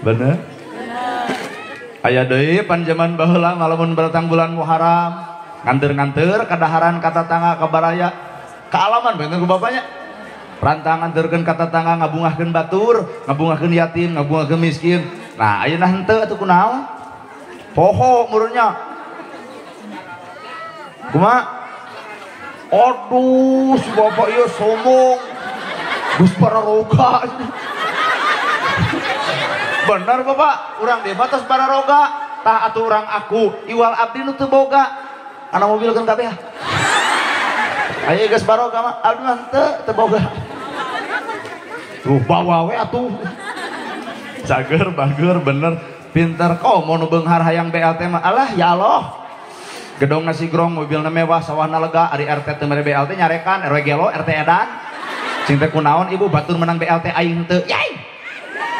Bener? Aya deui pan jaman baheula malamun baratang bulan Muharram, nganteur-nganteur kadaharan ka tatangga ka baraya, kaalaman benten ku bapaknya. Rantang nganteurkeun ka tatangga ngabungahkeun batur, ngabungahkeun yatim, ngabungahkeun miskin. Nah, ayeuna henteu atuh kunaon? Poho murnya. Kumaha? Aduh, si bapak ieu sombong. Geus pararoga. Bener bapak, urang di batas pararoga. Tah atuh urang aku, iwal abdi nu teu boga. Ana mobilkeun kabeh. Ayo geus baroga mah, abdi mah henteu teu boga. Tuh bawa we atuh. Cager, bager, bener, pinter. Kok mau nu beunghar hayang BLT mah, alah ya Allah. Gedong nasi grong, mobilna mewah, sawahna lega, ari RT teu mere BLT nyarekan, RW gelo, RT edan. Cing teh kunaon ibu batur menang BLT aing henteu. Yai.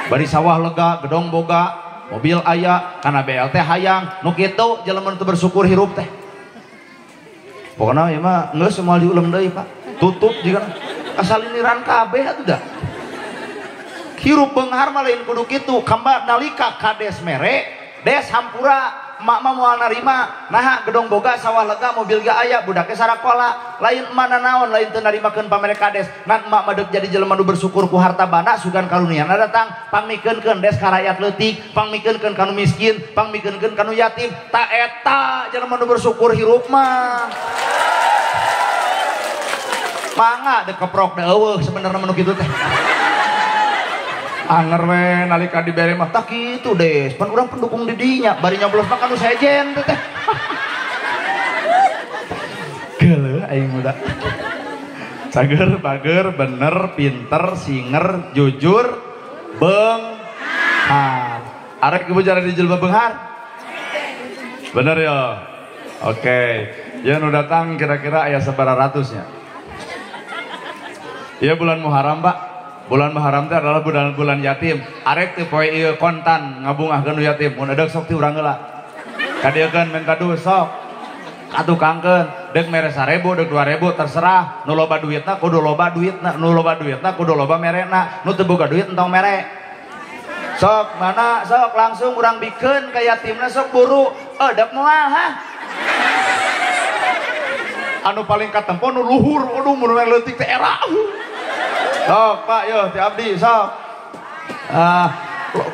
Bari sawah lega, gedong boga, mobil aya, kana BLT hayang. Nu kitu jelema nu teu bersyukur hirup teh. Pokoknya ieu mah geus moal diulem deui, Pak. Tutup jiga kasaliniran kabeh atuh da. Hirup beunghar mah lain kudu kitu, kamba nalika kades mere, des hampura, emak mah moal narima. Naha gedong boga sawah lega mobil ge aya budaknya sarakola, lain emak nanaon lain teu narimakeun pamere kades. Ngan emak mah deuk jadi jelema nu bersyukur ku harta bana sugan karuniana datang, pangmikeunkeun des ka rakyat leutik, pangmikeunkeun ka nu miskin, pangmikeunkeun ka nu yatim. Ta eta jelema nu bersyukur hirup mah. Mangga deuk keprok da eueuh sebenarnya mah nu kitu teh. Anger we nalika dibere mah tah kitu des, pan urang pendukung di dinya, bari nyoblos mah kanu sejen teh teh. Geuleuh aing muda. Cager, bager, bener, pinter, singer, jujur, beunghar. Arek ibu cara di jelema beunghar? Bener ya? Oke. Ya nu datang kira-kira aya sabaraha ratusnya. Ya bulan Muharram, Pak. Bulan Muharram teh adalah bulan-bulan yatim. Arek teh poe ieu kontan ngabungahkeun nu yatim. Mun edeuk sok ti urang heula. Kadieukeun menta duit sok. Katukangkeun, deuk mere 1000, deuk 2000 terserah. Nu loba duitna kudu loba duitna, nu loba duitna kudu loba merena. Nu teu boga duit entong mere. Sok mana sok langsung urang bikeun ka yatimna sok buru. Edeuk moal hah. Anu paling katempo nu luhur, aduh mun leutik teh era. Sok Pak yo ti abdi sok.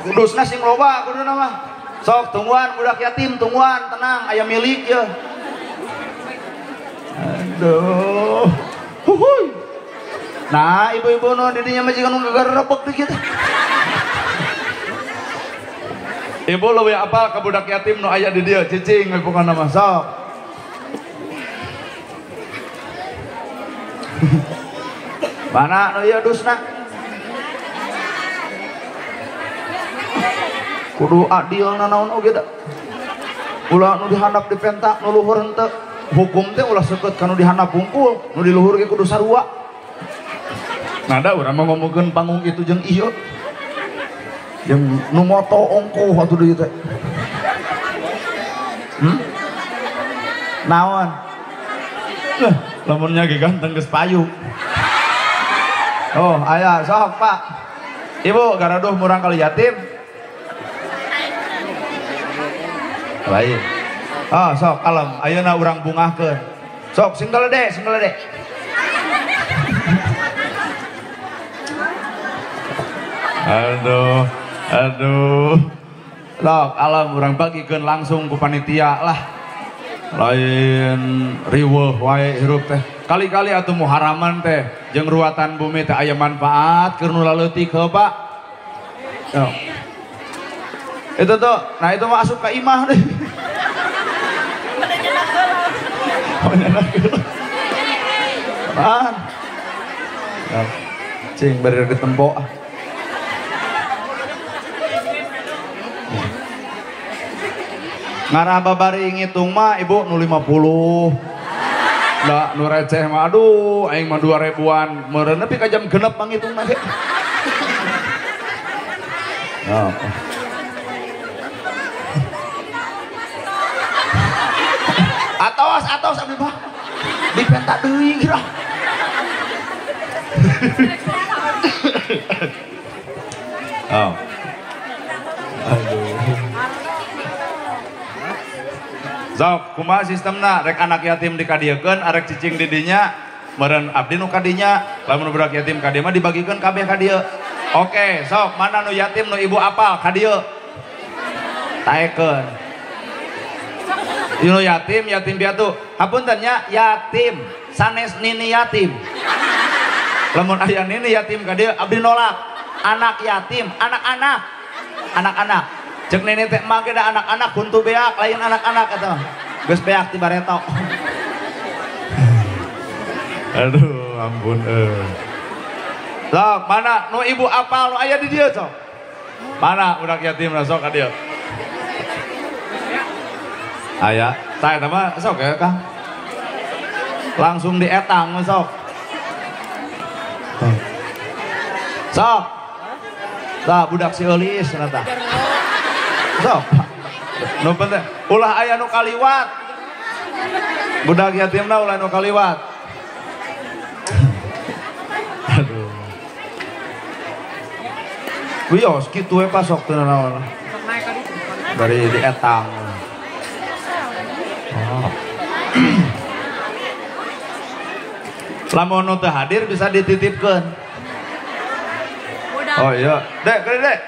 Kudusna sing loba kuduna mah. Sok tungguan budak yatim tungguan tenang aya milik ye. Aduh. Huhuy. Nah, ibu-ibu nu di dinya mah jiga nu garebek di kitu. Ibu leuwih apal ka budak yatim nu aya di dieu, cicing we pokona mah sok. Mana nu ieu dusna? Kudu adil nanaon oge da. Ulah nu dihandap dipentak, nu luhur henteu. Hukum teh ulah seukeut ka nu dihandap hungkul, nu di luhur ge kudu sarua. Nah, da urang mah ngomongkeun panggung itu jeung ieu. Jeung nu moto ongkoh atuh deui teh. Naon? Lah, lamun nya ge ganteng geus payu. Oh, aya sok, Pak. Ibu garaduh murang kali yatim. Lain. Ah, sok kalem, ayeuna urang bungahkeun. Sok sing galede, sing galede. Aduh, aduh. Sok alam urang bagikeun langsung ku panitia lah. Lain riweuh wae hirup teh. Kali-kali atuh muharaman teh jeung ruatan bumi teh aya manfaat keur nu laleutik heuh, Pak. Yo. Itu tuh, nah itu mah asup ka imah deh. Apaan? Cing bari ditempo ah. Ngarah babari ngitung mah ibu nu 50. Da nu receh mah aduh aing mah 2000-an. Meureun nepi ka jam 6 mah ngitung mah ge. Oh. Atos atos abdi mah. Dipenta deui kira. Oh. Aduh. Sok, kumaha sistemna rek anak yatim dikadiekeun, arek cicing di dinya, meureun abdi nu kadinya, lamun budak yatim ka dieu mah dibagikeun kabeh ka dieu. Oke, sok mana nu yatim nu ibu apal ka dieu. Taekeun. Nu yatim, yatim piatu. Hapunten nya yatim, sanes nini yatim. Lamun aya nini yatim ka dieu abdi nolak. Anak yatim, anak-anak. Anak-anak. Cek nenek teh mah ge da anak-anak huntu beak lain anak-anak eta. Geus beak ti bareto. Aduh, ampun euy. Sok, mana nu ibu apal nu aya di dieu sok? Mana budak yatim sok ka dieu? Aya, tah eta mah sok ya, Kang. Langsung dietang mah sok. Sok. Tah budak si Eulis cenah tah. Sok. Nu penting ulah aya nu kaliwat. Budak yatimna ulah nu kaliwat. Aduh. Wios kitu we pasok teu nanaon. Bari dietang. Oh. Lamun nu teu hadir bisa dititipkeun. Oh iya, Dek, kene Dek.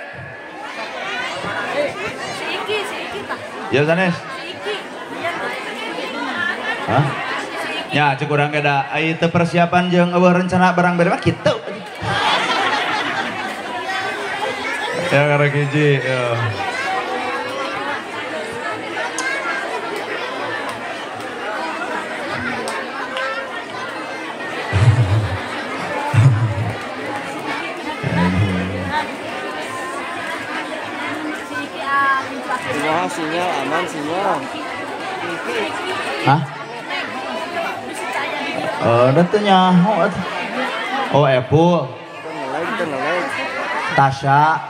Si Iki, si Iki tah. Ya sanes. Si Iki. Hah? Ya, cek urang ge da ai teu persiapan jeung eueuh rencana barang bere mah kitu. Ya karek hiji, ya. Wah, sinyal aman sinyal. Hah? Da teu nyaho atuh. Oh, Epul. Tasya,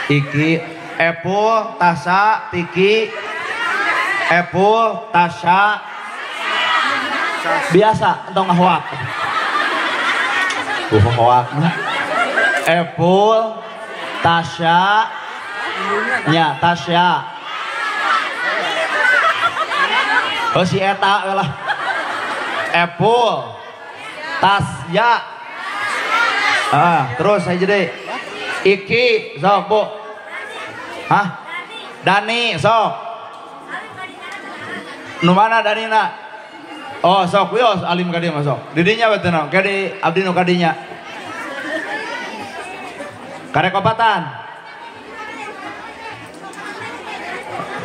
Iki, Epul, Tasya, Tiki, Epul, Tasya. Biasa entong ngahoak. Hoak mah. Epul, Tasya, nya Tasya. Oh si eta lah. Epul, Tasya. Ah, terus aja deh. Iki, sok Bu. Hah? Dani, sok. Nu mana Danina? Oh, sok wios alim ka dieu mah sok. Di dinya we teu naon? Ke di abdi nu ka dinya. Karek opatan.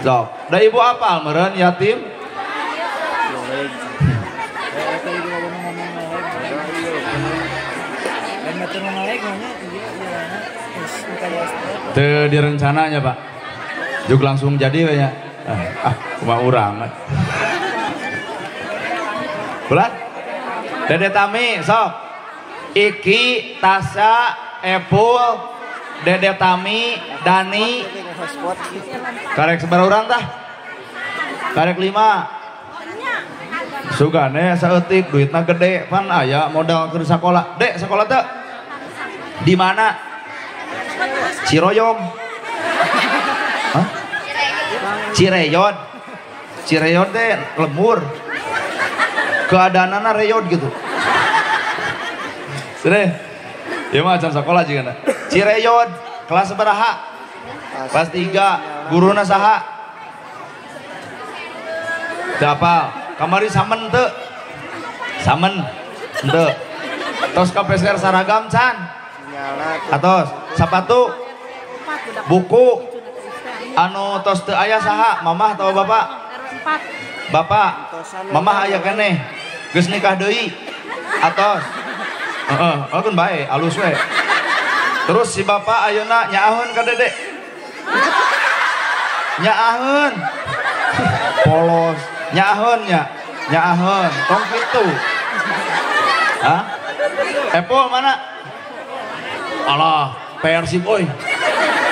Sok, da ibu apal meureun yatim? Teu direncananya, Pak. Juk langsung jadi we nya. Ah, kumaha urang. Bulan? Dede Tami, sok. Iki, Tasya, Epul, Dede Tami, Dani. Karek sabaraha urang tah? Karek 5. Sugane saeutik duitna gede pan aya modal keur sakola. Dek, sakola teu? Di mana? Ciroyom. Hah? Cireyon. Cireyon teh lemur. Keadaanana reyod gitu. Sini. Ieu mah acan sakola jigana. Cireyod kelas sabaraha? Kelas 3. Guruna saha? Teu apal. Kamari samen teu? Samen teu. Tos kapeser saragam can? Atos sapatu, buku, anu tos teu aya saha? Mamah atau bapak? Bapak. Mamah aya keneh. Geus nikah deui. Atos. Heeh, oh kan bae, alus we. Terus si bapak ayeuna nyaaheun ka Dede. Nyaaheun. Polos. Nyaaheun nya. Nyaaheun. Tong kitu. Hah? Epul mana? Alah, Persib euy.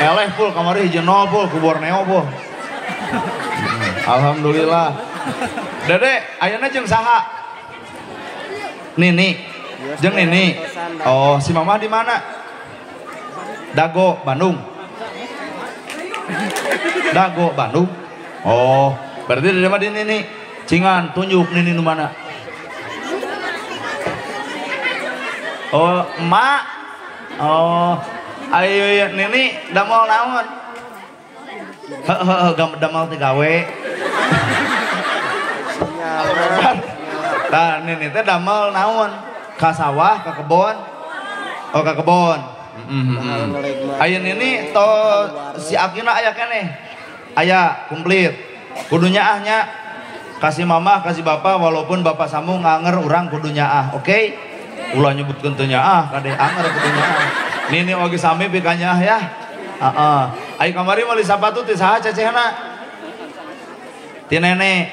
Eleh pul kamari hiji nol pul ku Borneo pul. Alhamdulillah. Dede, ayeuna jeung saha? Nini. Jeung Nini. Oh, si mama di mana? Dago, Bandung. Dago, Bandung. Oh, berarti Dede mah di Nini. Cingan, tunjuk Nini nu mana? Oh, emak. Oh, ayo Nini damel naon? Heeh, damel teh gawe. Tah Nini teh damel naon? Ka sawah, ka kebon. Oh, ka kebon. Ayo Nini to si Akina aya keneh. Aya komplit. Kudu nyaah nya. Kasih mama, kasih bapak walaupun bapak samu nganger urang kudu nyaah, oke? Okay? Ulah nyebutkeun teu nyaah, kade anger kudu nyaah. Nini oge sami pika nyaah ya. Heeh. Ayo kamari meuli sapatu ti saha cecehna? Ti nenek.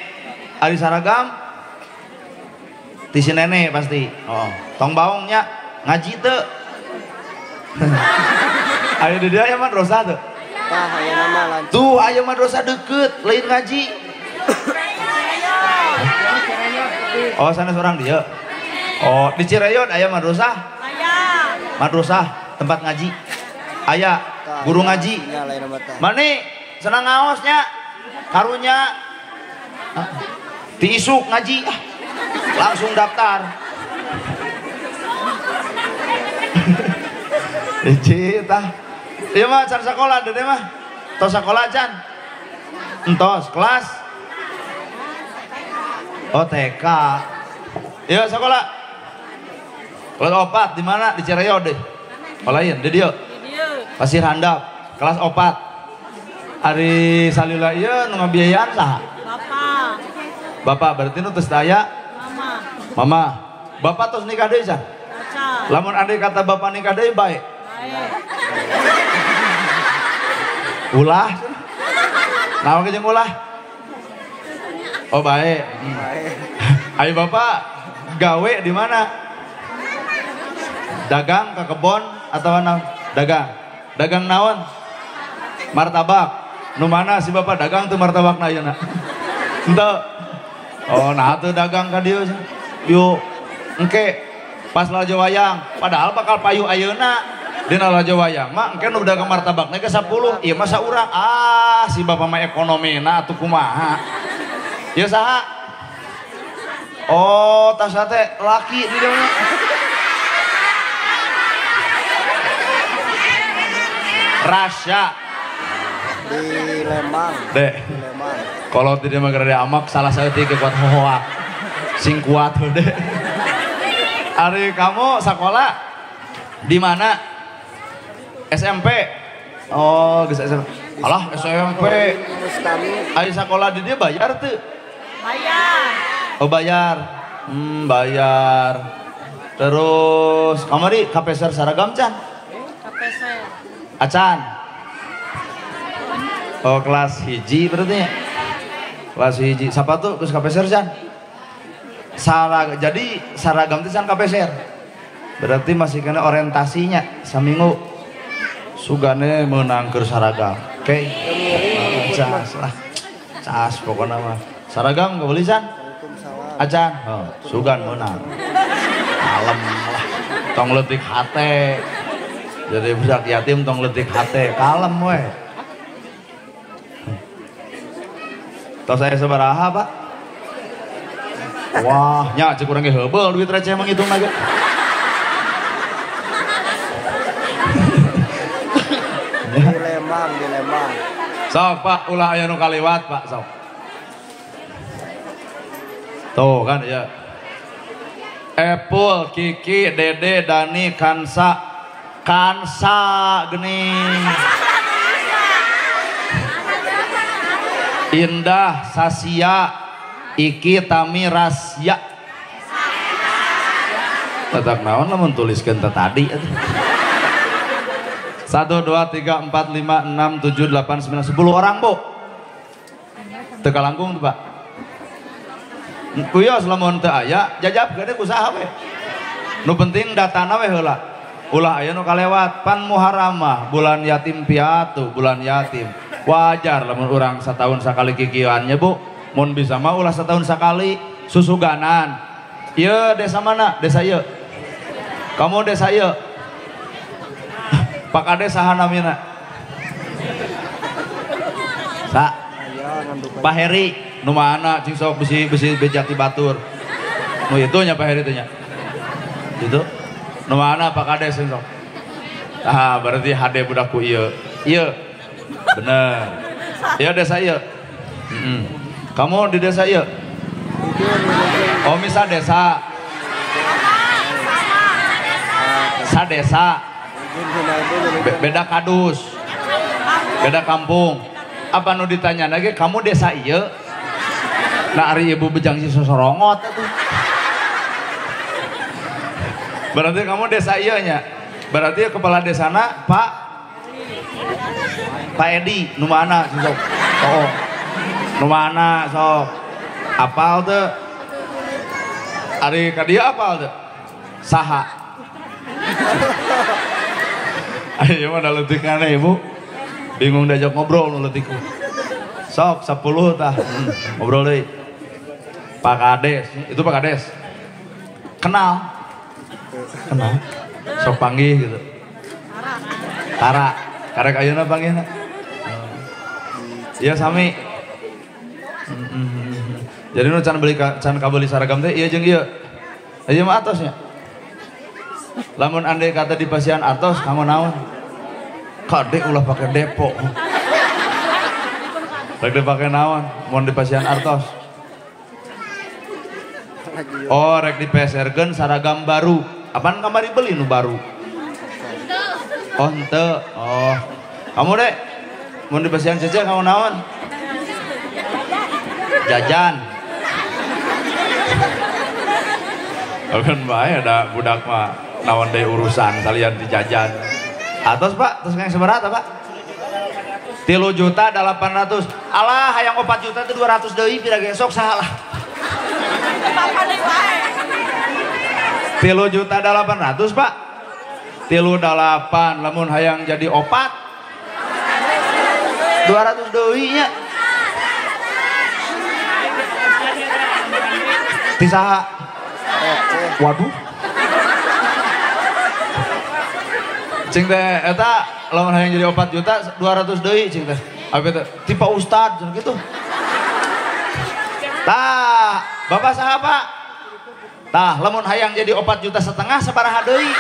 Ari saragam? Ti si nenek pasti. Oh, tong baong nya ngaji teu. Ayo di dieu aya madrasah teu? Tah ayeuna mah lanjut. Tuh aya madrasah deukeut, lain ngaji. Oh, sana seorang dia. Oh, di Cireyon aya madrasah? Aya. Madrasah tempat ngaji. Aya guru ngaji. Mani senang ngaosnya, karunya. Ti isuk ngaji, langsung daftar. Hiji tah. Ieu mah can sakola Dede mah. Tos sakola can. Entos kelas. Oh, TK. Iya sekolah. Kelas 4 di mana? Di Cireyo deh. Oh lain, di dieu. Pasir Handap, kelas 4. Ari salila ieu nu ngabiayaan saha? Bapak. Bapak berarti nu tos aya? Mama. Mama. Bapak tos nikah deui can? Acan. Lamun andai kata bapak nikah deui bae. Bae. Ulah. Naon ge jeung ulah? Oh bae. Ayo bapak gawe di mana? Dagang ke kebon atau naon? Dagang. Dagang naon? Martabak. Nu mana si bapak dagang tuh martabak na ayeuna? Henteu. Oh, nah tuh dagang ka dieu. Yuk, engke pas lalajo wayang, padahal bakal payu ayeuna. Dina lalajo wayang mah engke nu dagang martabakna ge 10, ieu mah saurang. Ah, si bapak mah ekonomina atuh kumaha. Ieu saha? Oh, tas teh laki di dieu. Rasya di Lembang. Dek. Kalau tidak mah gara amak salah satu kuat hohoak. Sing kuat deh. Ari kamu sekolah di mana? SMP. Oh, geus SMP. Alah, SMP. Ari sakola di dia bayar teu? Bayar. Oh, bayar. Bayar. Terus kamari kapeser saragam can? Kapeser. Acan. Oh, kelas hiji berarti ya? Kelas hiji. Sapatu geus kapeser can? Sarag, jadi saragam teh can kapeser. Berarti masih kena orientasinya saminggu. Sugane meunang keur saragam. Oke. Cas lah. Cas pokokna mah. Saragam geus beli can? Acan. Oh, sugan meunang. Kalem lah. Tong leutik hate. Jadi budak yatim tong leutik hate, kalem we. Tos saya sabaraha, Pak? Wah, nya cek urang ge heubeul duit receh manghitung ge. Di Lembang, di Lembang. Sok, Pak, ulah aya nu kaliwat, Pak, sok. Tuh kan ya. Epul, Kiki, Dede, Dani, Kansa. Kansa geuning. Indah, Sasia, Iki, Tami, Rasya. Tetap naon lamun tuliskeun teh tadi atuh. 1 2 3 4 5 6 7 8 9 10 orang, Bu. Teu kalangkung tuh, Pak. Kuyo lamun teu aya jajab gede ku saha we. Nu penting datana we heula. Ulah aya nu kalewat pan Muharram mah bulan yatim piatu, bulan yatim. Wajar lamun urang satahun sakali kikieuannya, Bu. Mun bisa mah ulah setahun sakali susuganan. Ieu desa mana? Desa ieu. Kamu desa ieu. Pak Kades saha namina? Sa. Pak Heri nu mana cing sok besi besi bejati batur. Nu itu nya Pak Heri teh nya. Gitu. Nu mana Pak Kades cing sok. Ah, berarti hade budakku ieu. Ieu. Bener. Ieu desa ieu. Kamu di desa ieu? Oh, misal desa. Sa desa. Beda kadus. Beda kampung. Apa nu ditanya lagi kamu desa ieu? Nah, ari ibu bejang si sosorongot atuh. Berarti kamu desa ieu nya. Berarti kepala desana Pak Pak Edi nu mana sok? Oh. Nu mana sok? Apal teu? Ari ka dieu apal teu? Saha? Ayo mah da leutikana ibu. Bingung diajak ngobrol nu leutik. Sok 10 tah. Ngobrol deui. Pak Kades, itu Pak Kades. Kenal. Kenal. Sok panggih gitu. Tara. Karek ayeuna panggihna. Iya sami. Jadi nu can beli can kabeuli saragam teh ieu jeung ieu. Ieu mah atosnya. Lamun andai kata di pasian atos kamu naon? Kade ulah pakai depo. Rek dipake naon? Mun di pasian artos. Oh, rek dipeserkeun saragam baru. Apaan kamari beli nu baru? Oh, henteu. Oh. Kamu dek, mun di pasian cece kamu naon? Jajan. Kan bae ada budak mah naon deui urusan salian di jajan. Atos Pak, terus yang seberapa Pak? 3.800.000. Alah, hayang 4 juta itu 200 deui pira ge sok salah. 3.800.000 Pak. 3.8 lamun hayang jadi 4 200 deui nya. Ti saha? Waduh. Cing teh eta lamun hayang jadi 4 juta 200 deui cing teh. Apa teh? Ti Pak Ustad cenah kitu. Tah, Bapak saha Pak? Tah, lamun hayang jadi 4,5 juta sabaraha deui?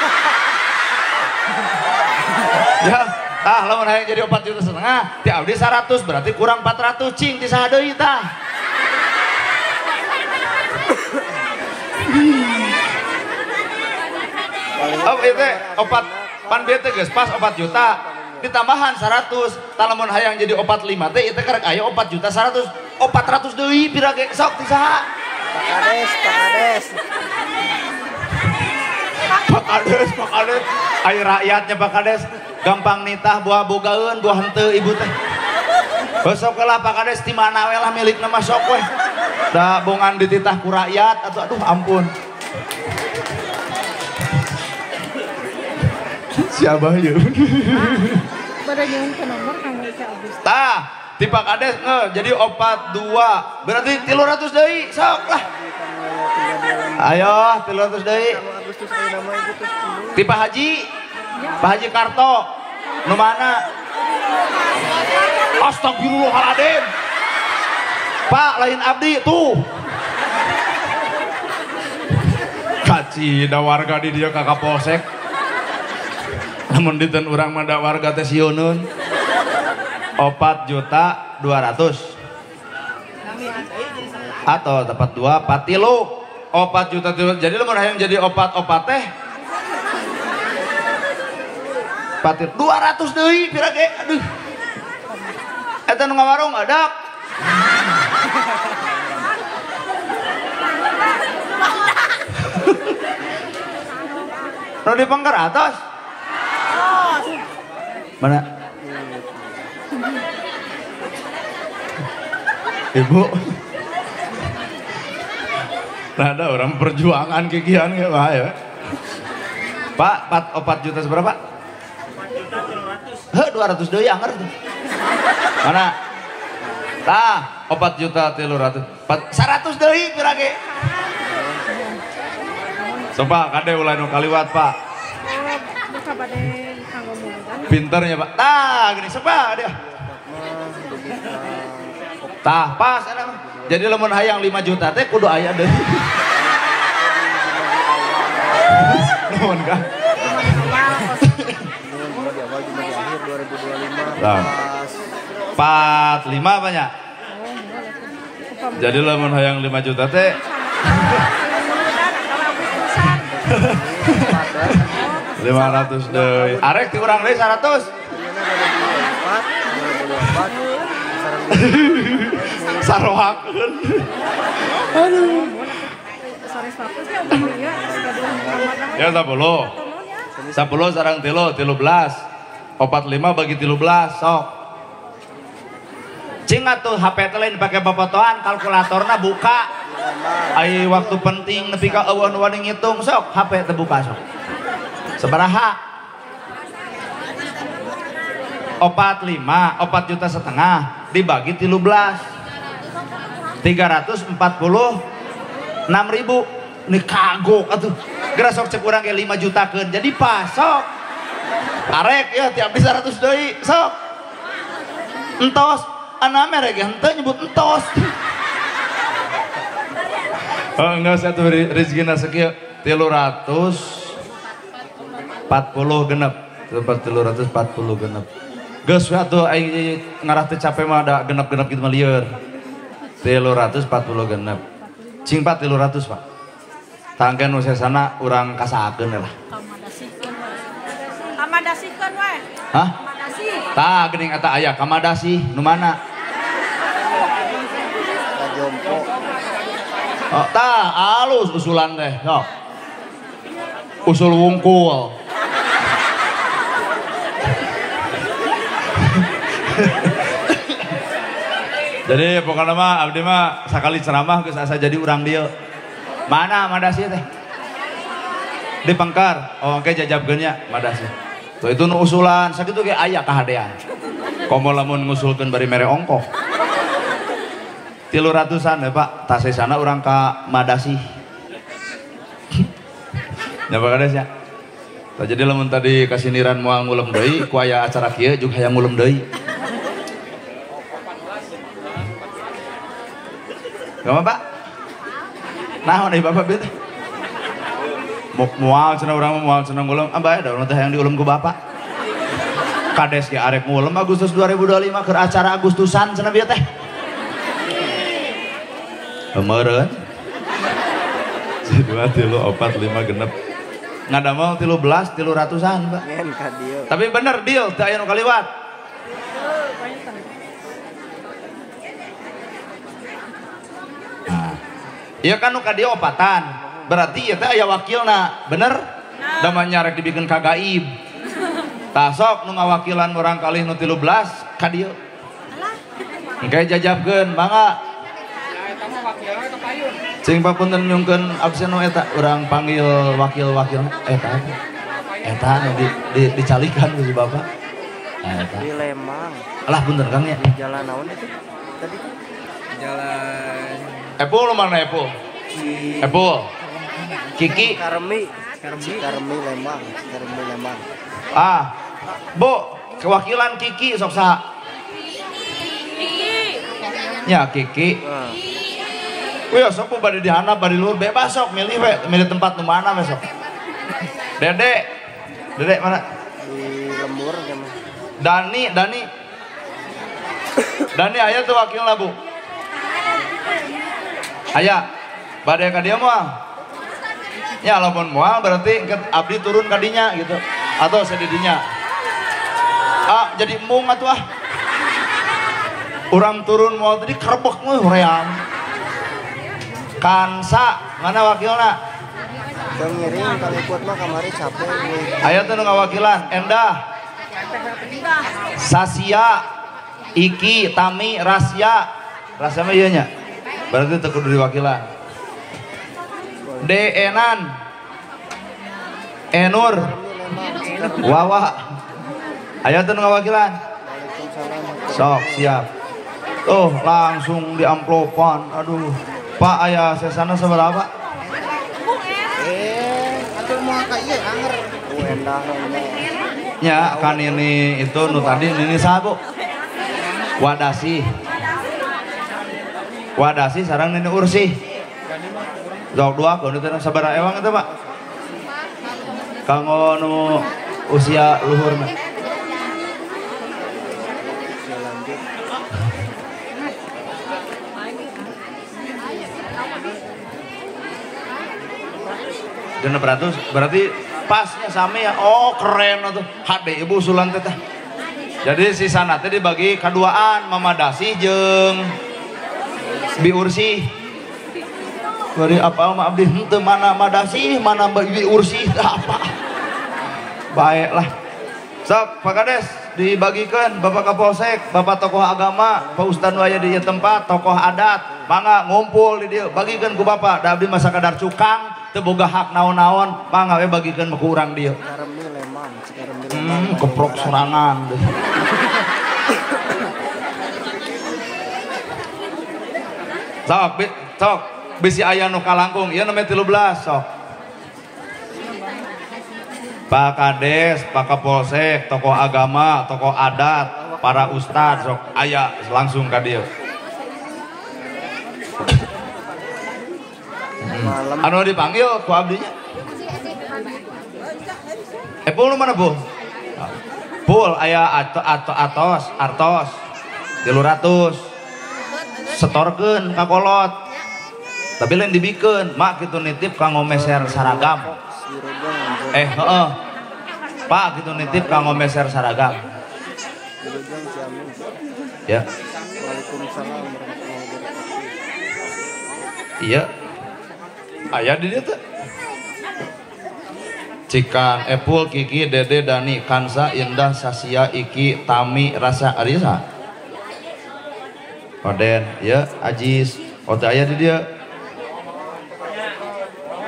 Ya, tah lamun hayang jadi 4,5 juta ti abdi 100 berarti kurang 400 cing ti saha deui tah. Oh, itu Pan bieu teh geus pas 4 juta. Ditambahan 100. Tah lamun hayang jadi 45 teh ieu teh karek aya 4 juta 100. 400 deui pira ge sok ti saha? Pak Kades, Pak Kades. Pak Kades, Pak Kades. Ai rakyatnya Pak Kades gampang nitah buah bogaeun, buah henteu ibu teh. Besok lah Pak Kades di mana we lah milikna mah sok we. Da bongan dititah ku rakyat atau aduh ampun. Siapa ya? Pada nyuhun ke nomor kanggo Ca Agustus. Tah, ti Pak Kades jadi 42. Berarti 300 deui sok lah. Ayo 300 deui. Ti Pak Haji. Pak Haji Karto. Nu mana? Astagfirullahaladzim. Pak lain abdi tuh. Kacida warga di dia ka Kapolsek. Lamun diten urang mah da warga teh sieuneun. 4.200.000. Atau dapat 2 4 tilu. 4 juta tilu. Jadi lamun hayang jadi 4 opat teh 4 200 deui pira ge aduh. Eta nu ngawarung adak. Nu di pengker atas. Mana? Ibu. Nah, ada orang perjuangan kikian ge bahaya. Pak, 4 juta seberapa? 4.300.000. Heh, 200 deui anger tuh. Mana? Tah, 4.300.000. 100 deui pira ge. So Pak, kade ulah nu kaliwat, Pak. Pinternya, Pak. Tah, gini sepa dia. Tah, pas enak. Jadi lamun hayang 5 juta teh kudu aya deui. Nuhun ka. Tah. 45 banyak. Jadi lamun hayang 5 juta teh 500 deui. Arek ti urang deui 100. Sarohakeun. Aduh. Ya 10. 10 sareng 3 13. 45 bagi 13 sok. Cing atuh HP teh lain dipake popotoan, kalkulatorna buka. Ai waktu penting nepi ka eueuh nu wani ngitung sok HP teh buka sok. Sabaraha? 45, 4,5 juta dibagi 13. 346.000. Ini kagok atuh. Geura sok cek urang ge 5 jutakeun. Jadi pas sok. Arek ya tiap di 100 deui sok. Entos ana mere ge henteu nyebut entos. Oh enggak satu rezekina sakieu 340 genep. 340 genep. Geus we atuh aing ngarah teu capek mah da genep-genep kitu mah lieur. 340 genep. Cing Pak 300 Pak. Tangken nu sesana urang kasahakeun lah. Kamadasihkeun we. Hah? Tah geuning eta aya kamadasih nu mana? Jompo. Oh, tah alus usulan teh. Sok. Usul wungkul. Jadi pokoknya mah abdi mah sakali ceramah geus asa jadi urang dieu. Mana madasih teh? Di Pengkar. Oh, engke jajabkeun nya madasih. Tuh itu nu usulan, sakitu ge aya kahadean. Komo lamun ngusulkeun bari mere ongkoh. 300-an ya Pak, tasesana urang ka Madasih. Nya Pak Kades ya. Tah jadi lamun tadi kasiniran moal ngulem deui, ku aya acara kieu juga hayang ngulem deui. Gak Pak? Nah, nih Bapak bieu teh. Moal cenah urang mah moal cenah ngulem, ah bae da urang teh hayang diulem ku Bapak. Kades ge arek ngulem Agustus 2025 keur acara Agustusan cenah bieu teh. Meureun. 2 3 4 5 genep. Ngadamel 13 300-an, Pak. Tapi bener deal teu aya nu kaliwat. Nah. Ieu kan nu ka dieu opatan. Berarti ieu teh aya wakilna, bener? Da mah nya rek dibikeun ka gaib. Tah sok nu ngawakilan urang kalih nu 13 ka dieu. Engke jajabkeun, mangga. Cing papunten nyungkeun absen nu eta urang panggil wakil-wakil eta. Eta nu dicalikan ku si bapak. Nah, eta. Di Lembang. Alah punten Kang nya. Di jalan naon itu? Tadi jalan Epul mana Epul? Epul. Kiki. Karemi. Karemi Lembang, Karemi Lembang. Ah. Bu, kewakilan Kiki sok saha? Kiki. Ya Kiki. Wih, sok bu bade di handap, bade luhur bebas sok milih we, milih tempat nu mana we sok. Dede. Dede mana? Di lembur sama. Dani, Dani. Dani aya tuh wakilna, Bu. Aya. Bade ka dieu moal. Ya lamun moal berarti abdi turun ka dinya gitu. Atau sadidinya. Ah, jadi embung atuh ah. Urang turun moal tadi kerebek mah hoream. Kansa, mana wakilna? Teu ngiring kaliput mah kamari capek. Aya teu nu ngawakilan, Endah. Sasia, Iki, Tami, Rasya. Rasya mah ieu nya. Berarti teu kudu diwakilan. Denan, Enur, Wawa. Aya teu nu ngawakilan? Sok siap. Tuh langsung di amplopan. Aduh. Pak aya sesana seberapa? Atuh moal ka ieu anger. Endah. Ya kan ini itu nu tadi ini saha, Bu? Wadasi. Wadasi sareng nini Ursih. Sok dua kudu teh sabaraha ewang eta, Pak? Kanggo nu usia luhur mah. Genep ratus berarti pasnya sami ya. Oh keren tuh HD ibu usulan teh. Jadi sisana teh dibagi kaduaan Mama Dasi jeung Bi Ursi. Bari apa mah abdi henteu mana Madasi mana Bi Ursi apa. Baiklah. Sok Pak Kades dibagikan Bapak Kapolsek, Bapak tokoh agama, Pak Ustad nu aya di ieu tempat, tokoh adat, mangga ngumpul di dieu, bagikeun ku Bapak. Da abdi mah sakadar cukang, teu boga hak naon-naon, mangga we bagikeun ku urang dieu. Keprok sorangan. Sok, sok bisi aya nu kalangkung, ieu nomor 13 sok. Pak Kades, Pak Kapolsek, tokoh agama, tokoh adat, para ustad sok aya langsung ka dieu. Anu dipanggil ku abdinya. Pul mana Bu? Pul aya atos, artos 300. Setorkeun ka kolot. Tapi lain dibikeun, mak kitu nitip kanggo meser saragam. Heeh. Pak kitu nitip kanggo meser saragam. Ya. Waalaikumsalam warahmatullahi wabarakatuh. Iya. Aya di dieu teh. Cikan, Epul, Kiki, Dede, Dani, Kansa, Indah, Sasia, Iki, Tami, Rasa, Arisa. Oden, ya, Ajis. Oh, teu aya di dieu.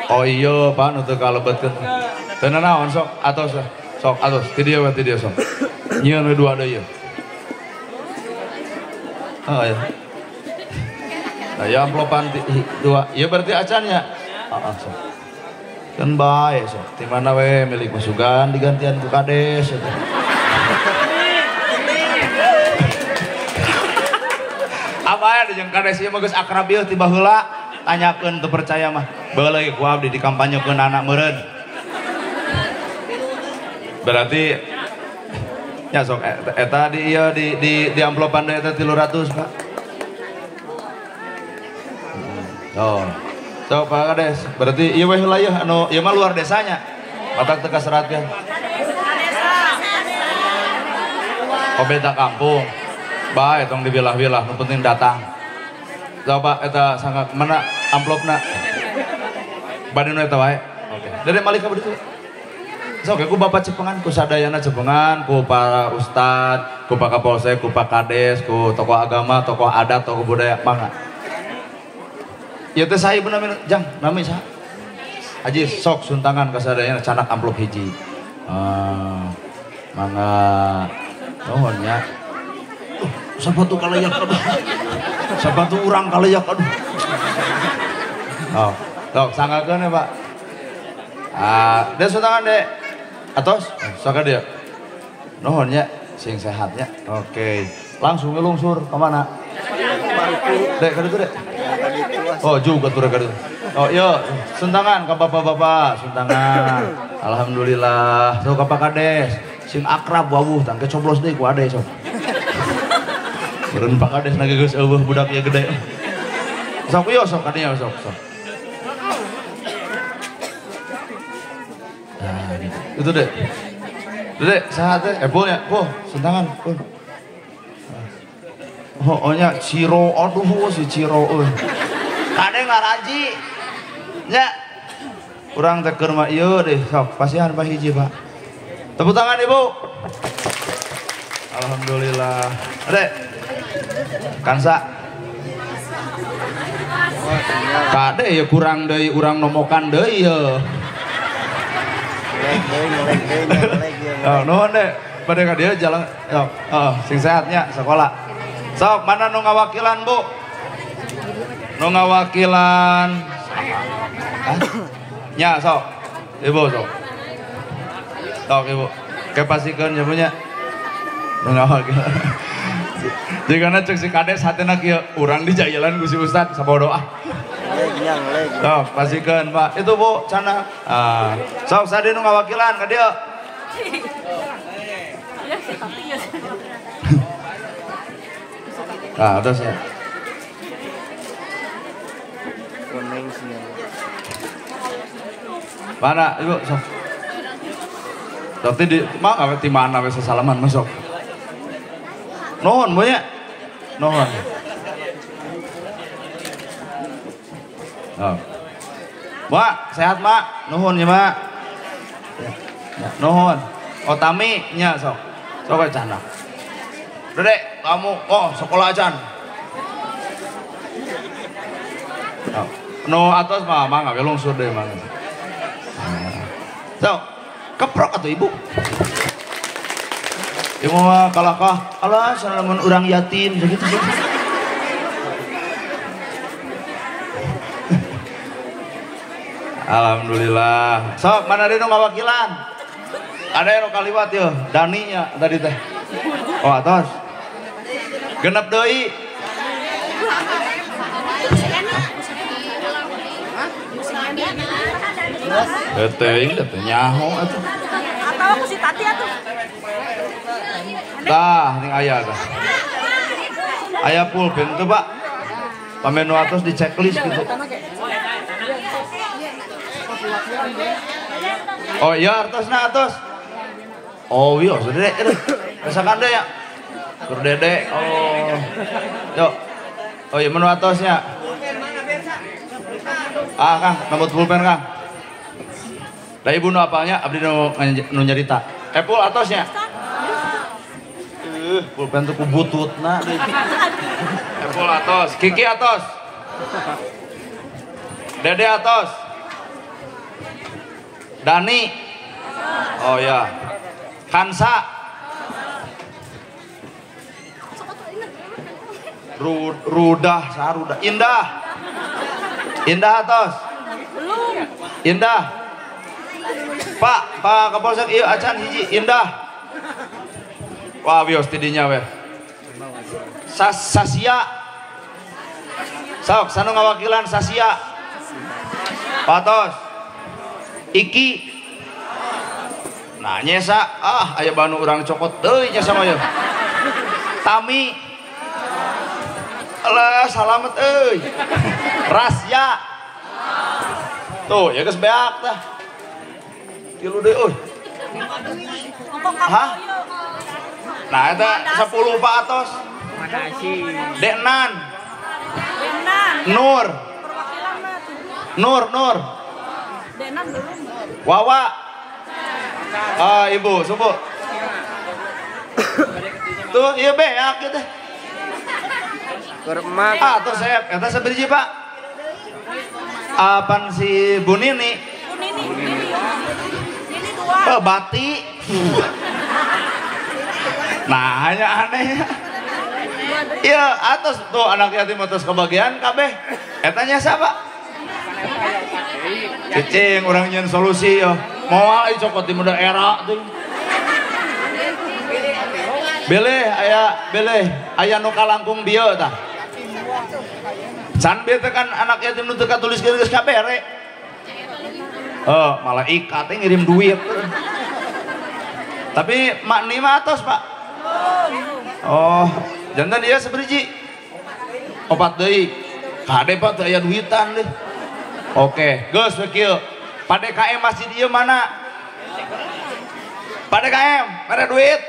Oh iya, Pak, nu teu kalebetkeun. Teu nanaon sok atos sok atos ti dieu we ti dieu sok. Nyieun we dua deui ieu. Oh iya. Nah, ya amplopan dua. Ieu berarti acan nya. Heeh, sok. Kan bae sok. Ti mana we milik masukan digantian ku kades eta. Apa aya jeung kades ieu mah geus akrab ieu ti baheula. Tanyakeun teu percaya mah. Baheula ge ku abdi dikampanyekeun anak meureun. Berarti ya sok eta di ieu di amplopan deui eta 300, Pak. Oh. Sok Pak Kades, berarti ieu we heula ieu anu ieu mah luar desanya. Matak teu kaseratkeun. Oh beda kampung. Bae tong diwilah-wilah, nu penting datang. Coba eta sangka mana amplopna? Bade nu eta wae. Oke. Dede malih ka ditu. Sok ku bapak cepengan, ku sadayana cepengan, ku para ustad, ku pak kapolsek, ku pak kades, ku tokoh agama, tokoh adat, tokoh budaya, mangga. Ieu teh saha ibu nami jang, nami saha? Haji sok suntangan ka sadayana canak amplop hiji. Mangga. Nuhun nya. Sapatu kalayak aduh. Sapatu urang kalayak aduh. Oh, sok sanggakeun ya, Pak. Ah, dia suntangan dek. Atos, sok dia. Nuhun nya, sing sehat nya. Oke. Langsung ngelungsur ke mana? Dek, ka ditu dek. Oh, juga tuh ka ditu. Oh, yo, suntangan ke bapak-bapak, suntangan. Alhamdulillah. Sok ka Pak Kades. Sing akrab wawuh tangke coblos deui ku ade sok. Meureun Pak Kades na geus eueuh budak ieu gede. Sok yo sok kadinya sok sok. Nah, gitu. Itu deh. Dek, sehat teh. Pul ya, pul, suntangan, pul. Oh, nya Ciro, aduh si Ciro euy. Kade ngaraji. Nya. Urang teh keur mah ieu deh, sok pasihan Pak hiji, Pak. Tepuk tangan Ibu. Alhamdulillah. Adek. Kansa. Kade ya kurang deui urang nomokan deui ya. Oh, nuhun deh. Bade ka dieu jalan. Oh, sing sehatnya sekolah. Sok mana nu ngawakilan, Bu? Nu ngawakilan. Hah? Nya sok. Ibu sok. Sok ibu. Kepasikeun nya punya. Nu ngawakilan. Jigana cek si kades hatena kieu urang dijajalan ku si ustad sabodo ah. Sok pasikeun Pak. Itu Bu cana. Ah, sok sade nu ngawakilan ka dieu. Ah, atas ya. Mana Ibu sok. Tapi di mah di mana we sasalaman masuk. Nuhun Bu nya. Nuhun. Oh. Mak, sehat Mak. Nuhun ya Mak. Ya, nuhun. Otami nya sok. Sok we canda. Dedek, kamu oh sekolah acan. Oh. No atos mah mangga we lungsur deui mangga. Sok, keprok atuh Ibu. Ibu mah kalahkah, alah salamun urang yatim begitu. Alhamdulillah. Sok, mana deui nu ngawakilan? Ada yang kaliwat yeuh, Dani nya tadi teh. Oh, atos. Genep deui. Teuing teh nyaho atuh. Atawa ku si Tati atuh. Tah, ning aya tah. Aya pulpen teu, Pak. Pamenu atos di checklist gitu. Oh iya, artosna atos. Oh iya, sudah deh. Rasakan deh ya. Kur dede. Oh. Yuk. Oh iya, menu atosnya. Ah, Kang, nambut pulpen, Kang. Da ibu nu apalnya abdi nu nyarita. Pul atosnya. Pulpen tuh ku bututna deui. Pul atos, Kiki atos. Dede atos. Dani. Oh ya. Kansa. Rudah, sarudah. Indah. Indah atos. Indah. Pak, Pak Kapolsek ieu acan hiji Indah. Wah, wios tidinya we. Sasia. Sok, sanu ngawakilan Sasia. Patos. Iki. Nah, nyesa, ah aya banu urang cokot deui nyesa mah yeuh. Tami. Alah, salamet euy. Rasya. Tuh, ya geus beak tah. Tilu deui euy. Hah? Nah eta 10 Pak atos. Deknan. Nur. Nur, Nur. Wawa. Ah, ibu, subuh. Tuh, iya beak gitu. Ah, tuh saya, eta sabiji Pak. Apaan si Bu Nini? Bu Nini. Nini dua. Oh, bati. Nah, hanya aneh. Iya, atas tuh anak yatim atas kebagian kabeh. Etanya siapa? Cicing urang nyeun solusi yo. Moal ieu cokot di muda era tuh. Beleh aya beleh aya nu kalangkung bieu tah. Can bieu teh kan anak yatim nu teu katuliskeun geus kabere. Oh, malaikat teh ngirim duit. Tapi makni mah atos, Pak. Oh, jantan dia seberiji. Opat deui. Kade Pak teu aya duitan deh. Oke, geus we kieu. Pak DKM masjid ieu mana? Pak DKM, mana duit?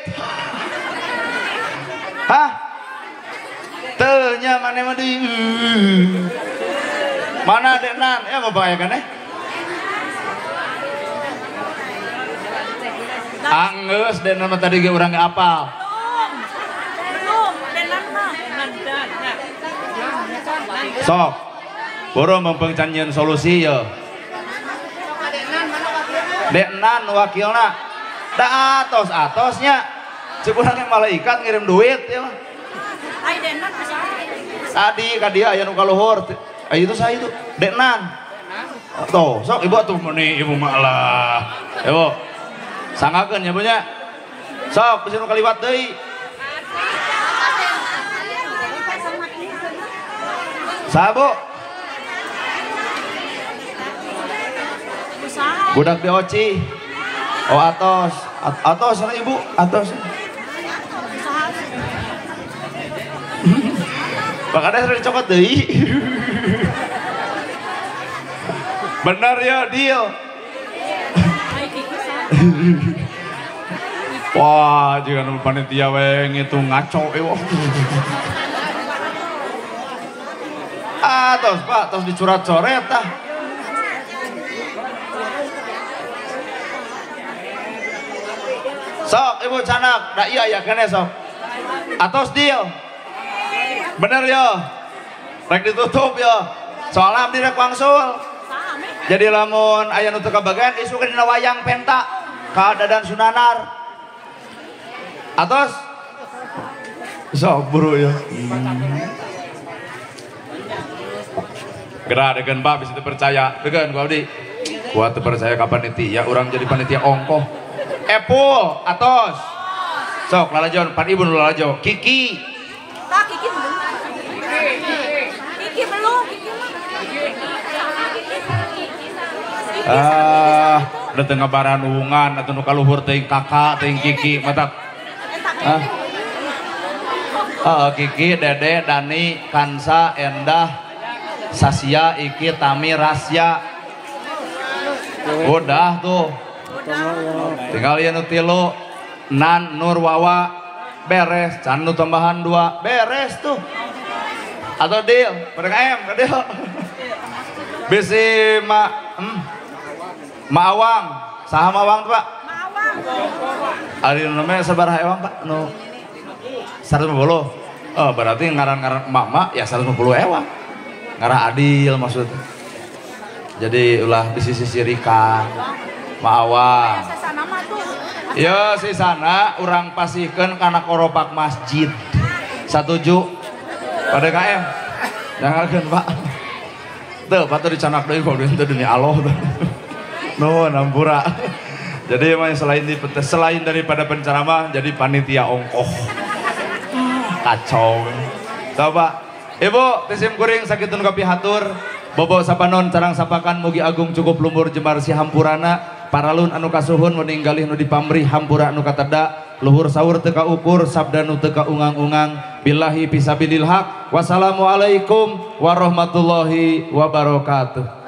Hah? Teu nya mana mah deui. Mana Denan? Ya bapak ya kan eh? Anggeus Denan mah tadi ge urang ge apal. Belum, Denan mah. Sok. Boro mempeng can nyeun solusi ye. Denan wakilna. Da atos-atosnya. Cek urang yang malaikat ngirim duit ya mah. Ai Denan tadi ka dia aya nu kaluhur. Ai itu saya itu Denan. Tuh, sok ibu atuh meuni ibu mah lah. Ibu. Sanggakeun ya punya. Sok bisi nu kaliwat deui. Saha Bu? Budak BOC. Oh atos. Atos sana ibu, atos. Makanya sering dicokot deui. Bener ya, deal. Wah, jika nu panitia we ngitung ngaco eueuh. Atos, Pak, tos dicurat-coret tah. Sok ibu canak, da iya ya kene sok. Atos deal. Bener yo. Rek ditutup yo. Soalnya abdi rek wangsul. Jadi lamun aya nu teu kabagian isuk dina wayang penta ka Dadan Sunanar. Atos. Sok buru yo. Gerak degan Pak bisa percaya. Degan ku abdi. Kuat percaya ka panitia, urang jadi panitia ongkoh. Epul atos. Sok lalajon pan ibu nu lalajo. Kiki. Tah Kiki belum. Kiki belum, Kiki mah. Ah, da teu ngabaranungan atuh nu kaluhur teuing kakak teuing Kiki matak. Ah. Kiki, Dede, Dani, Kansa, Endah, Sasia, Iki, Tami, Rasya. Udah tuh. Tinggal ya nu tilu, Nan, Nur, Wawa, beres. Can nu tambahan 2, beres tuh. Atau deal, PDKM, deal. Bisi ma, Maawang, saha Maawang tuh Pak? Maawang. Ari namanya sabaraha ewang Pak? Nu 150. Oh, berarti ngaran-ngaran emak-emak ya 150 ewang. Ngarah adil maksudnya. Jadi ulah di sisi sirikan. Maawang. Yo sisana urang pasihkeun kana koropak masjid. Satuju pada KM. Jangankeun Pak. Teu patut dicanak deui kok teu dunia Allah. Nuhun ampura. Jadi emang selain daripada penceramah jadi panitia ongkoh. Kacau. Tahu Pak. Ibu tisim kuring sakitun kapihatur. Bobo sapanon carang sapakan mugi agung cukup lumbur jembar si hampurana. Paralun anu kasuhun meninggalih nu dipamrih hampura anu kateda luhur sahur teu kaukur sabda nu teu kaungang-ungang billahi fisabilil haq. Wassalamualaikum warahmatullahi wabarakatuh.